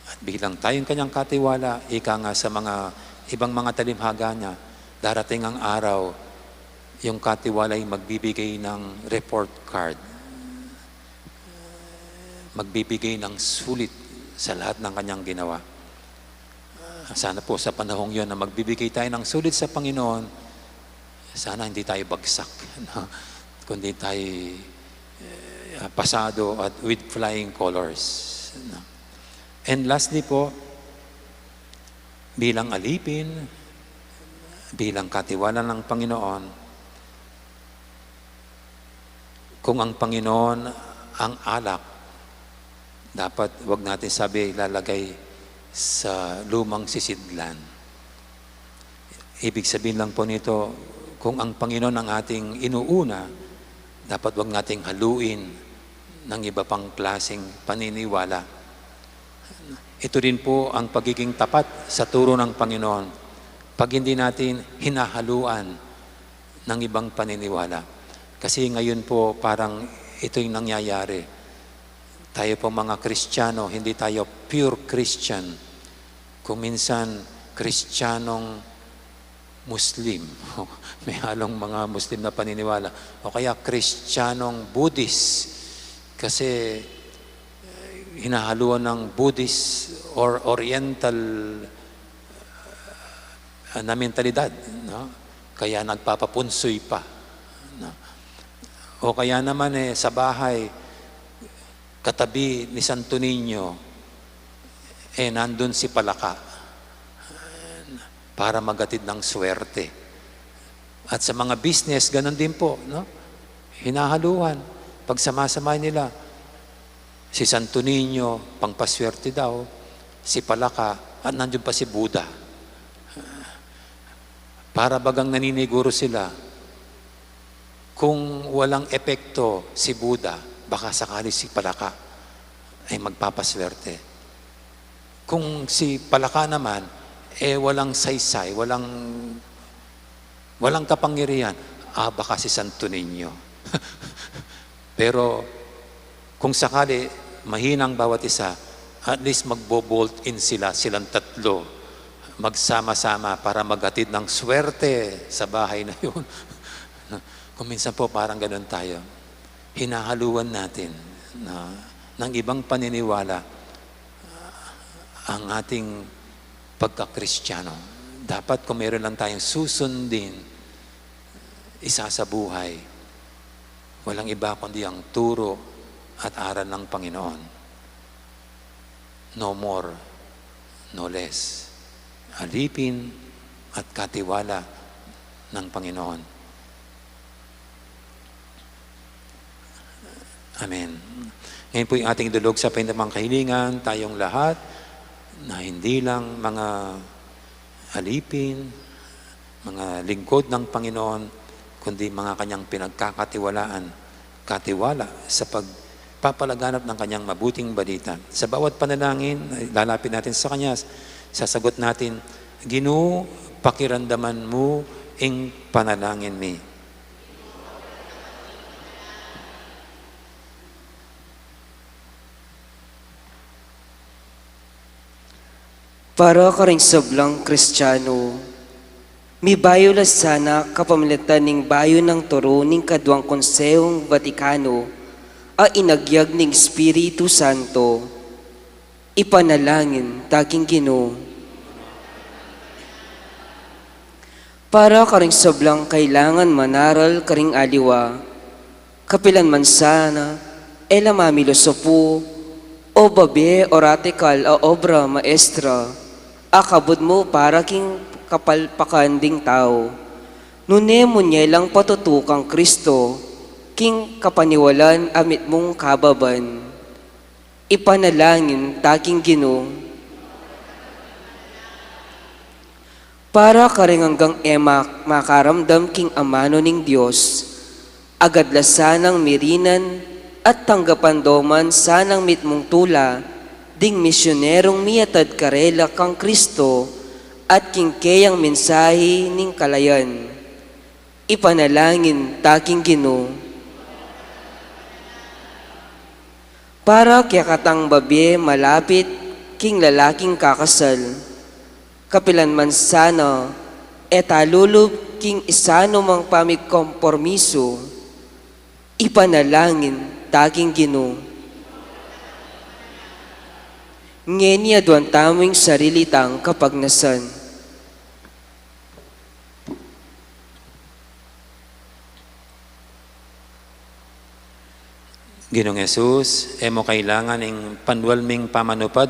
At bilang tayong Kanyang katiwala, ika nga sa mga ibang mga talinghaga niya, darating ang araw, yung katiwala ay magbibigay ng report card. Magbibigay ng sulit sa lahat ng kanyang ginawa. Ah, sana po sa panahong yon na magbibigay tayo ng sulit sa Panginoon, sana hindi tayo bagsak, no? Kundi tayo, eh, pasado at with flying colors, no? And lastly po, bilang alipin, bilang katiwala ng Panginoon, kung ang Panginoon ang alak, dapat wag natin sabi ilalagay sa lumang sisidlan. Ibig sabihin lang po nito, kung ang Panginoon ang ating inuuna, dapat wag nating haluin ng iba pang klaseng paniniwala. Ito rin po ang pagiging tapat sa turo ng Panginoon. Pag hindi natin hinahaluan ng ibang paniniwala. Kasi ngayon po, parang ito yung nangyayari. Tayo po mga Kristiyano, hindi tayo pure Christian. Kung minsan, Kristiyanong Muslim. May halong mga Muslim na paniniwala. O kaya Kristiyanong Buddhist. Kasi, eh, hinahaluan ng Buddhist or Oriental, ah, na mentalidad, no? Kaya nagpapapunsoy pa, no? O kaya naman, eh, sa bahay, katabi ni Santo Niño, eh, nandun si Palaka para maghatid ng swerte. At sa mga business, ganun din po, no? Hinahaluan, pagsama-sama nila. Si Santo Niño, pangpaswerte daw, si Palaka, at nandun pa si Buddha. Para bagang naniniguro sila, kung walang epekto si Buddha, baka sakali si Palaka ay magpapaswerte. Kung si Palaka naman, eh, walang saysay, walang, walang kapangyarihan, ah, baka si Santo Niño. Pero kung sakali, mahina ang bawat isa, at least magbo-bolt in sila, silang tatlo. Magsama-sama para maghatid ng swerte sa bahay na yun. Kung minsan po, parang ganun tayo. Hinahaluan natin na, ng ibang paniniwala, ah, ang ating pagka-Kristiyano. Dapat kung meron lang tayong susundin, isasabuhay, walang iba kundi ang turo at aral ng Panginoon. No more, no less. Alipin at katiwala ng Panginoon. Amen. Ngayon po'y ating idulog sa panyapang kahilingan, tayong lahat na hindi lang mga alipin, mga lingkod ng Panginoon, kundi mga kanyang pinagkakatiwalaan, katiwala sa pagpapalaganap ng kanyang mabuting balita. Sa bawat panalangin, lalapit natin sa kanya, sasagot natin, "Ginu, pakiramdaman mu ing panalangin mi." Para karing sablang Kristiyano, Mibayu la sana kapamilatan ning bayu nang turu ning Kaduang Konsehung Vatikano a inagyag ning Espiritu Santo. Ipanalangin ta king Ginu. Para karing sablang kailangan manaral karing aliwa, kapilan man sana, e la mamilusupu, o babie o ratikal a obra maestra, a kabud mu para king kapalpakan ding tau. Nune mu nye lang patutu kang Kristo, king kapaniwalan a mitmung kababan. Ipanalangin ta king Ginu. Para karing anggang e ma-, makaramdam king amanu ning Dios, agad la sanang mirinan at tanggapan do man sanang mitmung tula ding misyunerung miyatad karela kang Kristo at king keyang mensahe ning kalayan. Ipanalangin ta king Ginu. Para kekatang babie malapit king lalaking kakasal, kapilan man sana e ta lulub king isanumang pamigkompormisu, ipanalangin ta king Ginu. Ngeni aduan tamu ing sarili tang kapagnasan. Ginung Jesus, e mu kailangan ing panual ming pamanupad,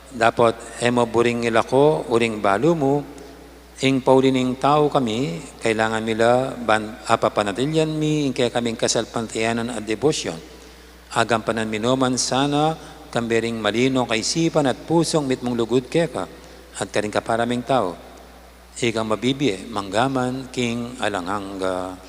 dapot e mu buring ilako uling balu mu, ing pauli ning tau kami, kailangan mi la ban apapanatilian mi ing kekaming kasalpantayanan at debosyon. Agampanan mi no man sana, kambe ring malinong kaisipan at pusung mitmung lugud keka, at karing kapara ming tau. Ikang mabibie mangga man king alang angga.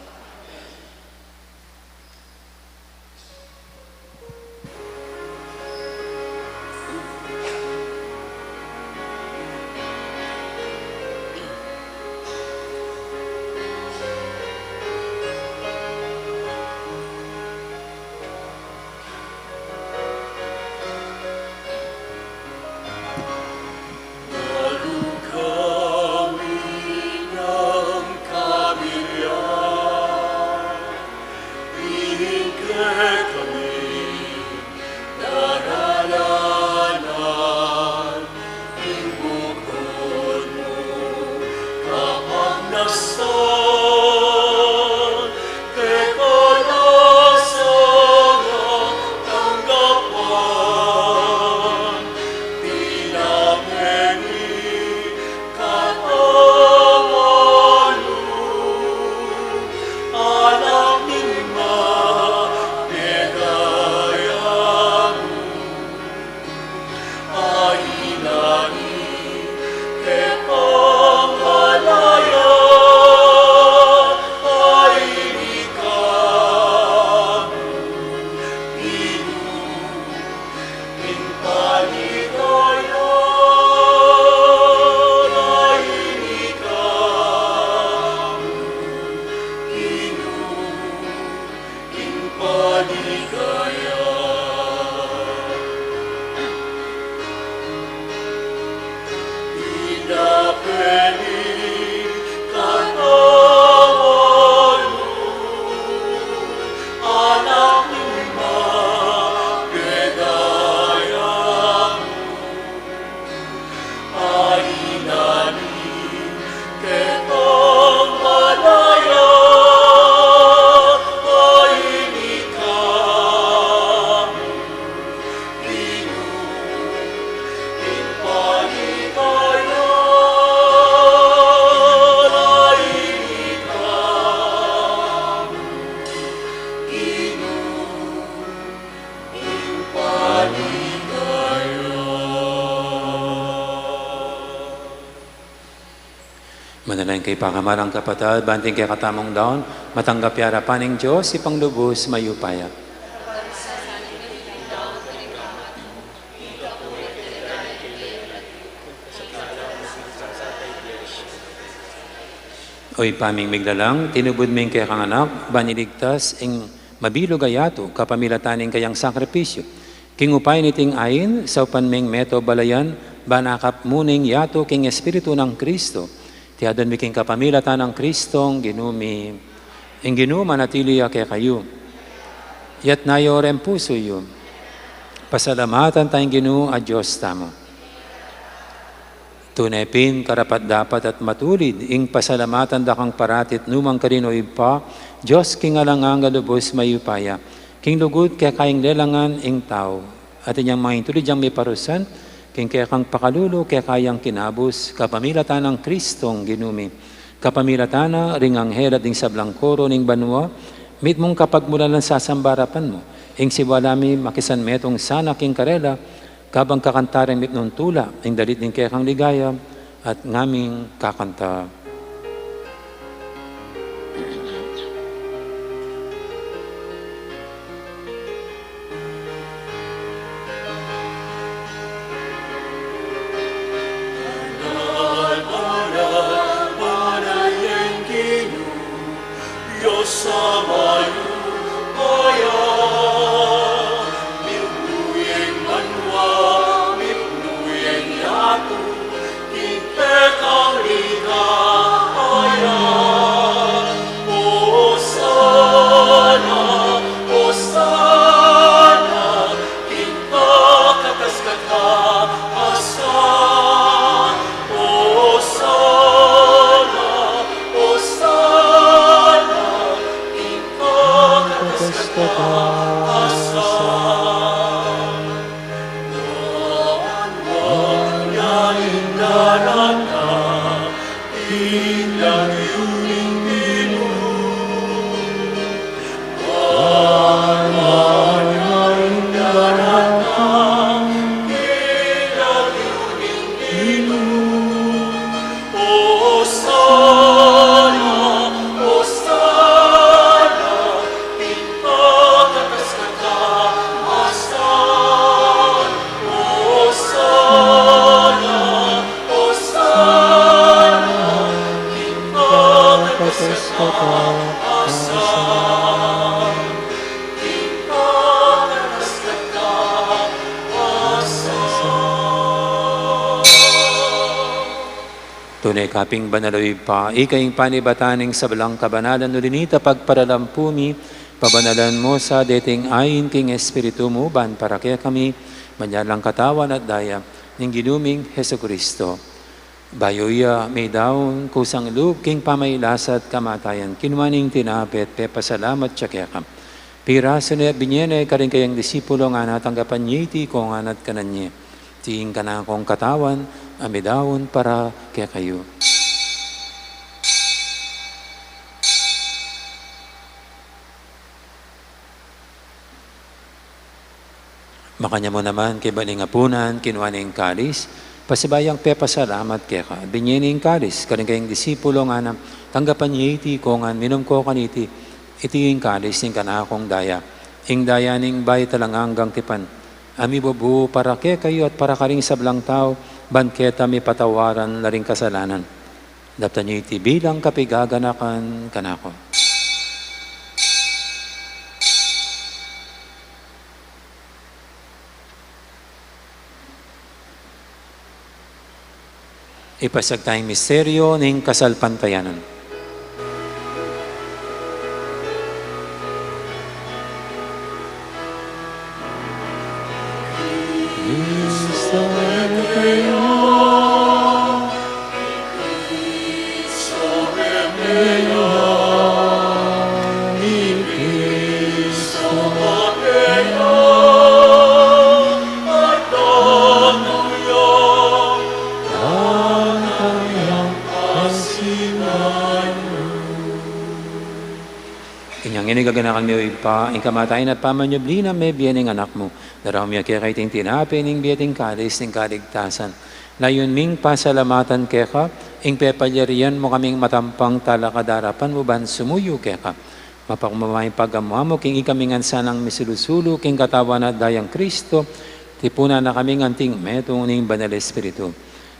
Manalangin kayu, pakamalan kung kapatad, ban iting kekatamung daun matanggap ya arapan ning Dios, Ibpang lubus mayupaya. O Ibpa ming miglalang, tinubud me ing kekang Anak ban iligtas ing mabilug a yatu kapamilatan ning kayang sakripisyu. King upaya niting ain, saupan meng meto balayan, ban akap mu ning yatu king Espiritu nang Kristo. Iti aduan mi king kapamilatan nang Kristong Ginu mi. Ing Ginu manatili ya kekayu. Itas yu reng pusu yu. Pasalamatan taya ing Ginu a Dios tamu. Tune pin karapat-dapat at matulid ing pasalamatan da kang parati at nukarin man, O Ibpa, Dios king alang angga, lubos mayupaya, king lugud keka ing lelangan ing tau. At inyang mangintulid yang miparusan king kekang pakalulu keka yang kinabus, kapamilatan nang Kristong Ginu mi. Kapamilatan na ring anghel at ding sablang koro ning banua, mitmung kapagmulalan sasamba king arapan mu. Ing siwala mi makisanmetung sana king karela, kabang kakanta reng mitmung tula ing dalit ning kekang ligaya, at ngaming kakanta. Tune ka pin banal, O Ibpa, ika ing panibatan ning sablang kabanalan, uli na nita pagparalampu mi, pabanalan mu sa deting ain king Espiritu mu, ban para kekami manyalang katawan at daya ning Ginu ming Jesucristo. Bayu ya midaun kusang lub king pamagkasakit at kamatayan, kinua ne ing tinape at pepasalamat ya keka. Pirasu ne at binie ne karing kayang disipulo, ngana, tanggapan ye iti kongan at kanan ye. Iti ing kanakung katawan a midaun para kekayu. Makanyan mu naman, kaybat ning apunan, kinua ne ing kalis, pasibayu yang pepasalamat keka, binie ne ing kalis karing kayang disipulo, ngana, tanggapan ye iti kongan, minum ko kaniti, iti ing kalis ning kanakung daya, ing daya ning bayu at alang anggang tipan, a mibubu para kekayu at para karing sablang tau, ban keta mipatawaran la ring kasalanan. Daptan ye iti bilang kapaganakan kanaku. Ipasiag taya ing misteryu ning kasalpantayanan. Inyang ini gaganakan mi, O Ibpa, ing kamatayan at pamanyubli nang mebie ning Anak mu. Daraun mi keka iting tinape ning bie at ing kalis ning kaligtasan. Layun ming pasalamatan keka ing pepalyarian mu kaming matampang talakad king arapan mu ban sumuyu keka. Mapagmamay pagamu-amu king ikami ngan sanang misulu-sulu king katawan at dayang Kristo, tipunan na kami ngan anting metung ning Banal Espiritu.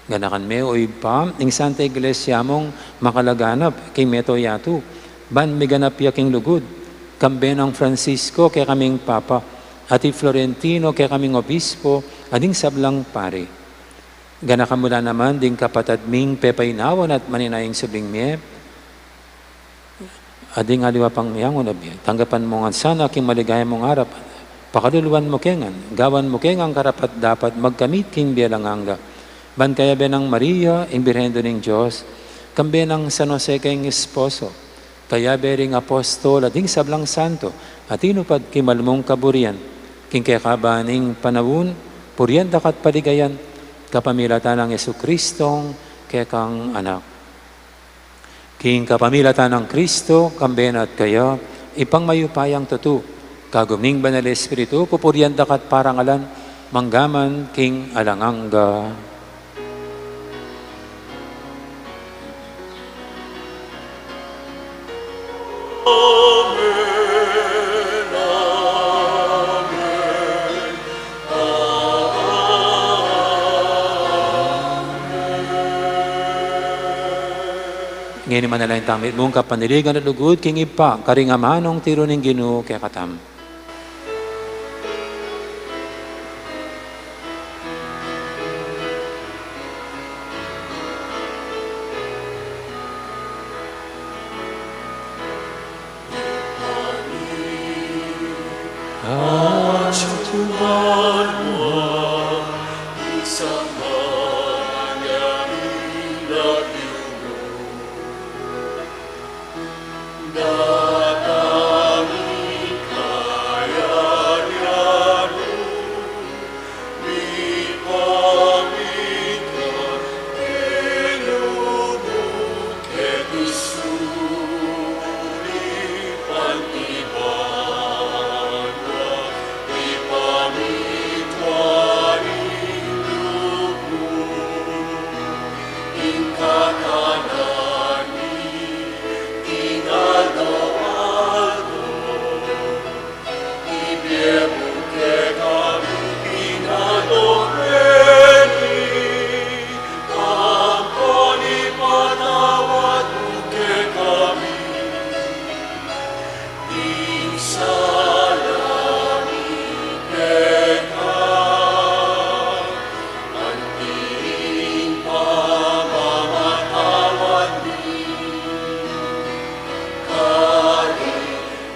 Ganakan me, O Ibpa, ing Santa Iglesia mung makalaganap king mabilug a yatu, ban miganap ya king lugud, kambe nang Francisco kekaming Papa, at i Florentino kekaming Obispo, at ding sablang pari. Ganakan mu la naman ding kapatad ming pepainawan at maninayang subling mie, at ding aliwa pang miyangun a bie. Tanggapan mu ngan sana king maligaya mung arapan. Pakaluluan mu ke ngan, gawan mu ke ngan karapat-dapat magkamit king bie alang angga. Ban kayabe nang Maria, ing Birhen Indu ning Dios, kambe nang San Jose keng esposo, kayabe ring apostol at ding sablang santo a tinupad king mal mung kaburian, king kekaban ning panaun, purian da ka at paligayan, kapamilatan nang Jesucristong kekang Anak. King kapamilatan nang Kristo, kambe na at kaya, Ibpang mayupayang tutu, kagum ning Banal Espiritu, pupurian da ka at parangalan, mangga man king alang angga. Amen, amen, amen. Ngeni manalangin tamu mitmung kapanaligan at lugud king Ibpa, karing amanung tiru ning Ginu kekatamu.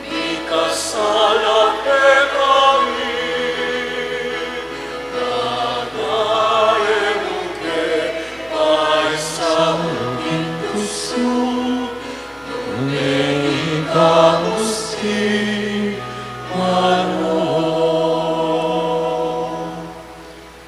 Ikasala kekami, dadaye mu ke paisaul king pusu, nune ikabus king marok.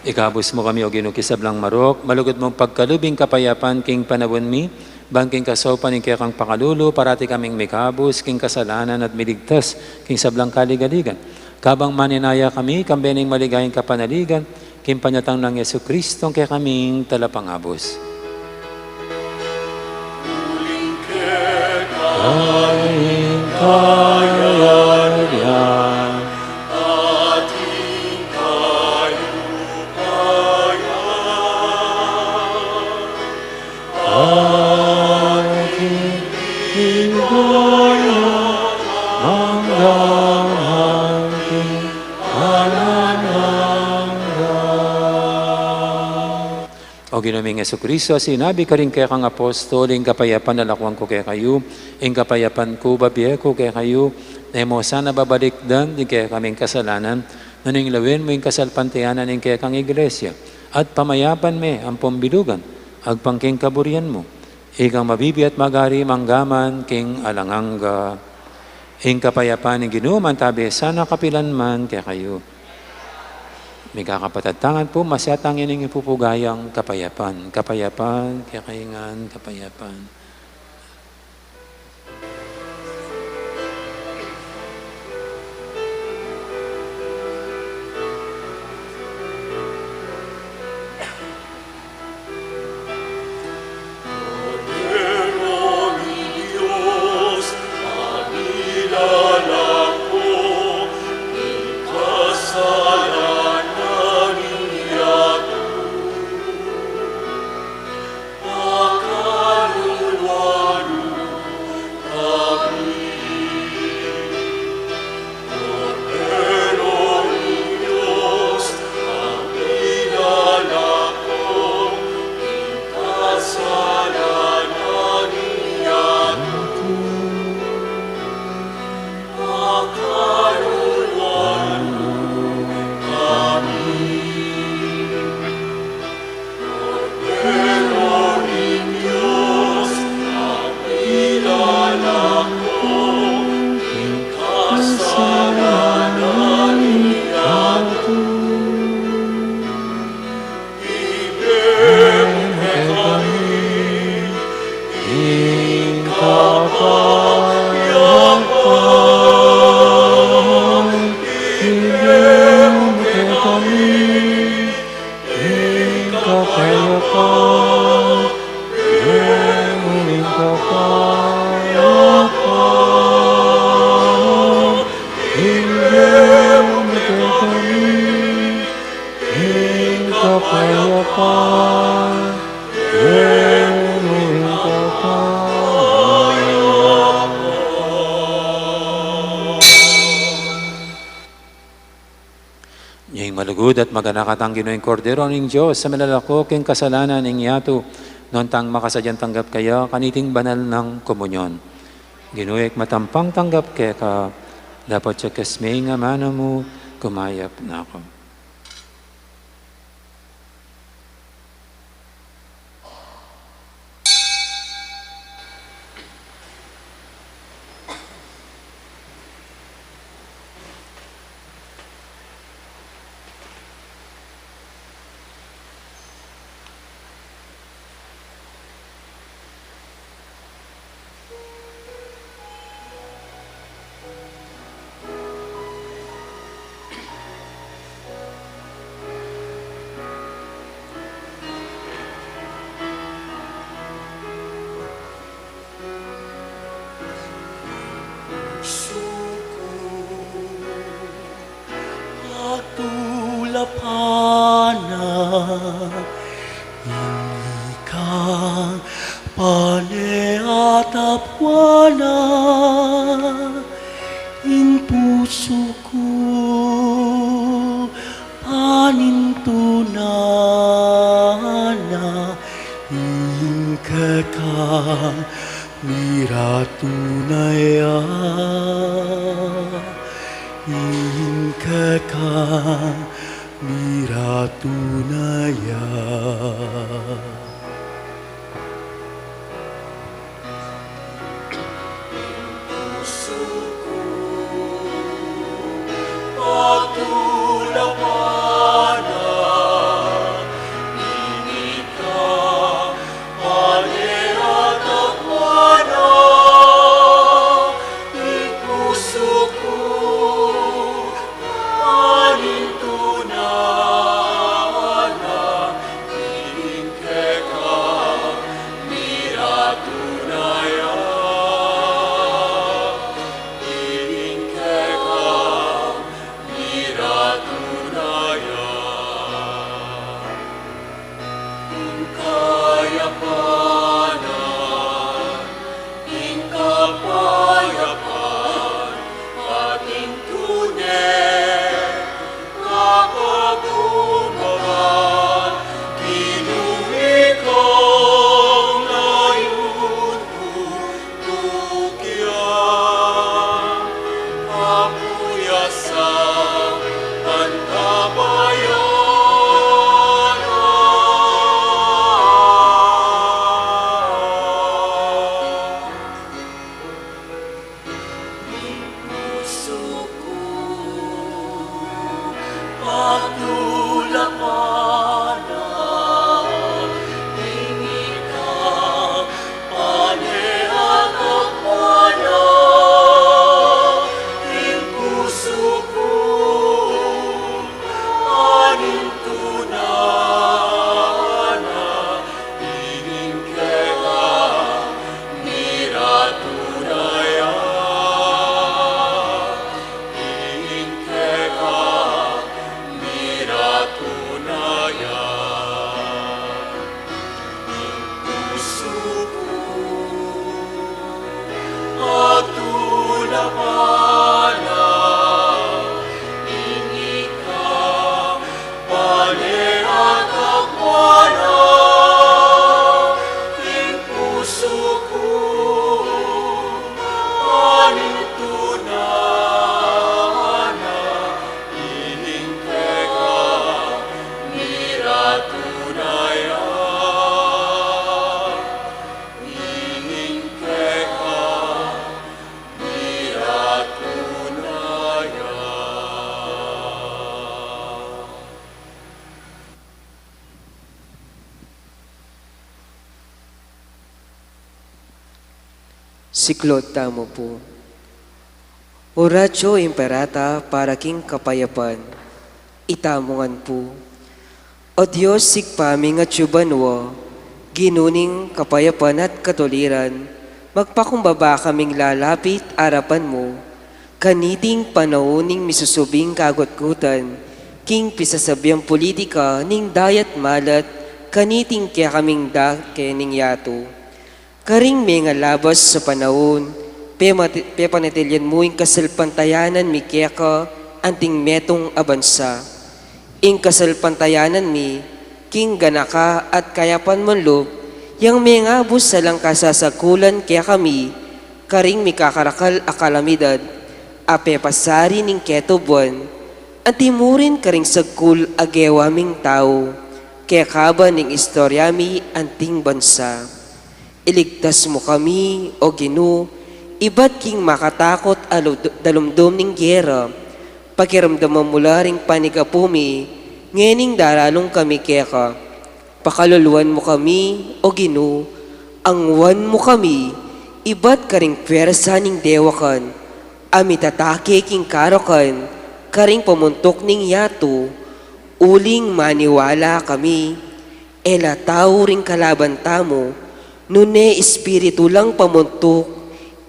Ikabus mu kami, O Ginu, king sablang marok, malugud mung pagkalub ing kapayapan king panaun mi, ban king kasaupan ning kekang pakalulu, parati kaming mikabus king kasalanan at miligtas king sablang kaligaligan. Kabang maninaya kami, kambe ning maligayang kapanaligan, king panyatang nang Jesucristo, ing kekaming Talapangabus. Uling keka ing kayarian, ating kayupayan, ating ligaya, mangga man king alang angga. O Ginu ming Jesucristo, a sinabi karing kekang apostol, ing kapayapan lakuan ku kekayu, ing kapayapan ku bibie ku kekayu, ne mu sana babalikdan ding kekaming kasalanan, nune lawen mu ing kasalpantayanan ning kekang Iglesia, at pamayapan me ampon bilugan, agpang king kaburian mu. Ikang mabibie at magari mangga man king alang angga. Ing kapayapan ning Ginu mantabi sana kapilan man kekayu. Mikakapatad tang pu, masyat tang ining ipupugayang kapayapan. Kapayapan kekayu ngan, kapayapan. Ing kapayapan, ibie mu kekami. Ing kapayapan, ibie mu ing kapayapan, ibie mu kekami. Ing kapayapan, ibie mu ing kapayapan. Ing malugud at maganaka tang Ginu, ing Kordero ning Dios, a milalako king kasalanan ning yatu, nuan tang makasadyang tanggap kaya kaniting banal nang komunyon. Ginu, ikmat ku pang tanggap keka, dapot ya kesme ing amanu mu, kumayap na ku. Pusu ku, pagtulapan na, ing ikang pane at apuan na, ing pusu ku panintunan na, ing kekang miratu na ya, ing kekang miratu na ya. Pusu ku, pagtulapan na, ing ikang pane at apuan na, ing pusu ku panintunan na, ing kekang Siklaud tamu pu. Oratio Imperata para king kapayapan. Itamu ngan pu. O Dios, Ibpa ming atsu banua, Ginu ning kapayapan at katuliran, magpakumbaba kaming lalapit arapan mu, kaniting panaun ning misusubing kagutgutan, king pisasabian politika ning dayat malat, kaniting kekaming dake ning yatu. Karing mengalabas a panaun, pemati-, pepanatilian mu ing kasalpantayanan mi keka anting metung a bansa. Ing kasalpantayanan mi, king ganaka at kayapan mung lub, yang mengabus alang kasasagkulan kekami, karing mikakarakal a kalamidad, a pepasari ning ketubuan, anti mu rin karing sagkul a gewa ming tau, kekaban ning istorya mi anting bansa. Iligtas mu kami, O Ginu, ibat king makatakut a lu-, dalumdum ning gera. Pakiramdaman mu la ring panigapu mi, ngening daralung kami keka. Pakaluluan mu kami, O Ginu, angwan mu kami, ibat karing pwersa ning dewakan, a mitatake king karukan, karing pamuntuk ning yatu, uling maniwala kami, e la tau ring kalaban tamu, nune espiritu lang pamuntuk,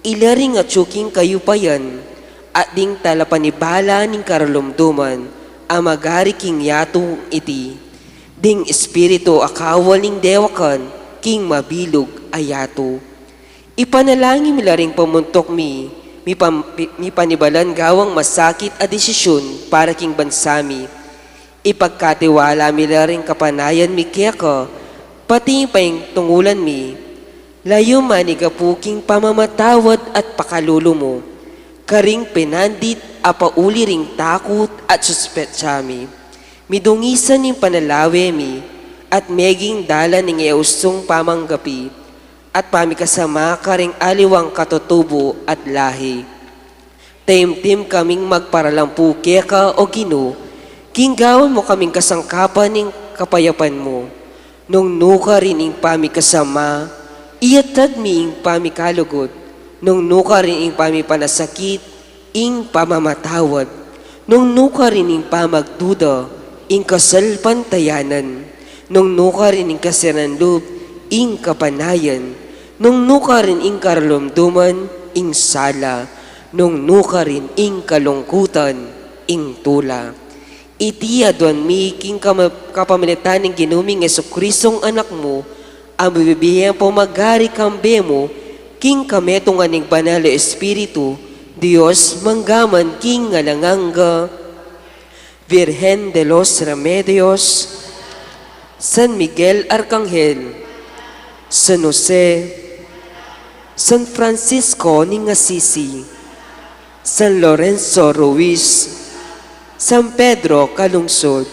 ila ring atsu king kayupayan, at ding talapanibala ning karalumduman, a magari king yatung iti. Ding espiritu a kawal ning dewakan, king mabilug a yatu. Ipanalangin mi la ring pamuntuk mi, mipam-, pi-, mipanibalan gawang masakit a desisyun para king bansa mi. Ipagkatiwala mi la ring kapanayan mi keka, pati ing paintungulan mi, layun manigapu king pamamatawad at pakalulu mu, karing pinandit a pauli ring takut at suspetsa mi. Midungisan ing panalawe mi, at meging dalan ning e ustung pamanggapi, at pamikasama karing aliwang katutubu at lahi. Taimtim kaming magparalampu keka, O Ginu, king gawan mu kaming kasangkapan ning kapayapan mu. Nung nukarin ing pamikasama, iyatad mi ing pamikalugud. Nung nukarin ing pamipanasakit, ing pamamatawad. Nung nukarin ing pamagduda, ing kasalpantayanan. Nung nukarin ing kasiran lub, ing kapanayan. Nung nukarin ing karalumduman, ing sala. Nung nukarin ing kalungkutan, ing tula. Iti aduan mi king kama-, kapamilatan ning Ginu ming Jesucristong Anak mu, a mabibie ampong magari kambe mu, king kametungan ning Banal a Espiritu, Dios mangga man king alang angga. Virgen de los Remedios, San Miguel Arcangel, San Jose, San Francisco ning Assisi, San Lorenzo Ruiz, San Pedro Calungsod,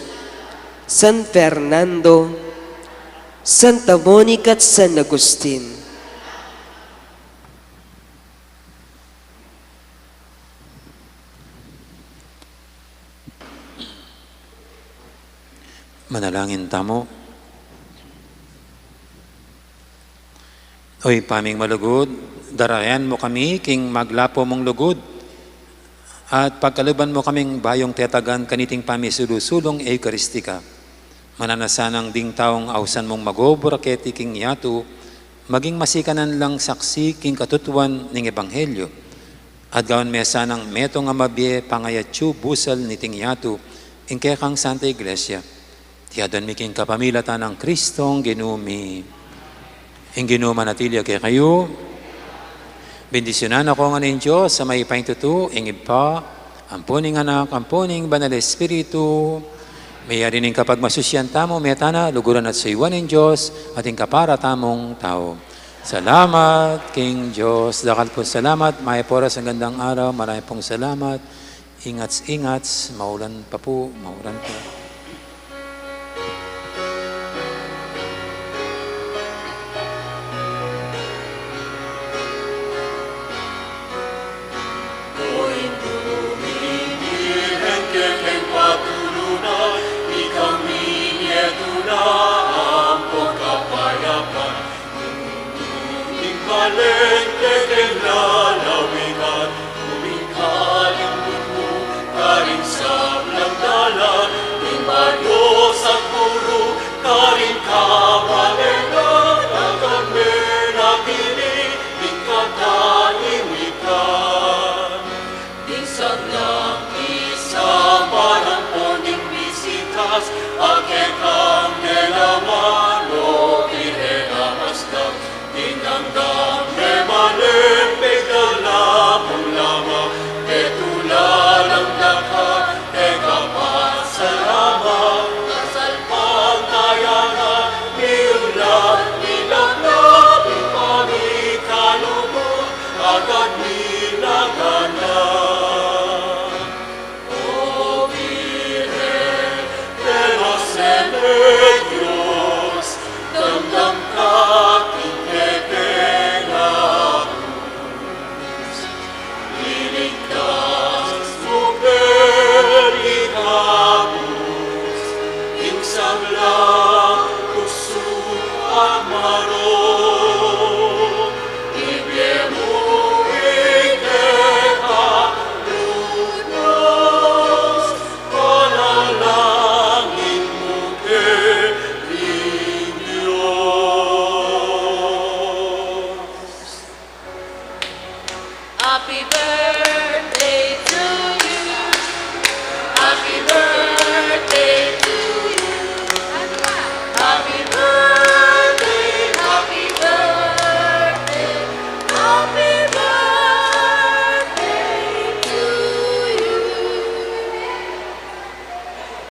San Fernando, Santa Monica at San Agustin. Manalangin tamu. O Ibpa ming malugud, darayan mu kami king maglapu mung lugud, at pagkaluban mu kaming bayung tetagan kaniting pamisulu-sulung Eukaristika. Mananu na sanang ding taung ausan mung magobra keti king yatu, maging masikanan lang saksi king katutuan ning ebanghelyo. At gawan me sanang metung a mabie pangayatsu busal niting yatu, ing kekang Santa Iglesia. Iti aduan mi king kapamilatan nang Kristong Ginu mi. Ing Ginu manatili ya kekayu. Bendisyunan na kayu ngan ning Dios a mayupaya king tutu, ing Ibpa, ampo ning Anak, ampo ning Banal a Espiritu. Meyari ning kapagmasusyan tamu, meta na, luguran at suyuan ning Dios, at ing kapara tamung tau. Salamat king Dios. Dakal pung salamat, mayap a oras, magandang araw, marami pung salamat. Ingat, ingat, maulan pa po, maulan pa. Lalawigan, uling kalimbutan mu karing sablang dalan ning mabius a guru, karing kapatad a taga-Manila, ning katahimikan. Ding sablang misa para pu ning bisitas, a kekang dalawa, o Birhen a Maslang, ding anggang memalem, pegdala pung lama, petula lang dakat, pegapasalamat, kasalpantayanan, miulat, milapnap, ing pamikalugud, agad milaganap. O Birhen de los Remedios, damdam ka king kekenamus, iligtas mu kami, ikabus ing sablang kusug at marok, ibie mu ing kekang lunas, panalangin mu keng Dios. Happy birthday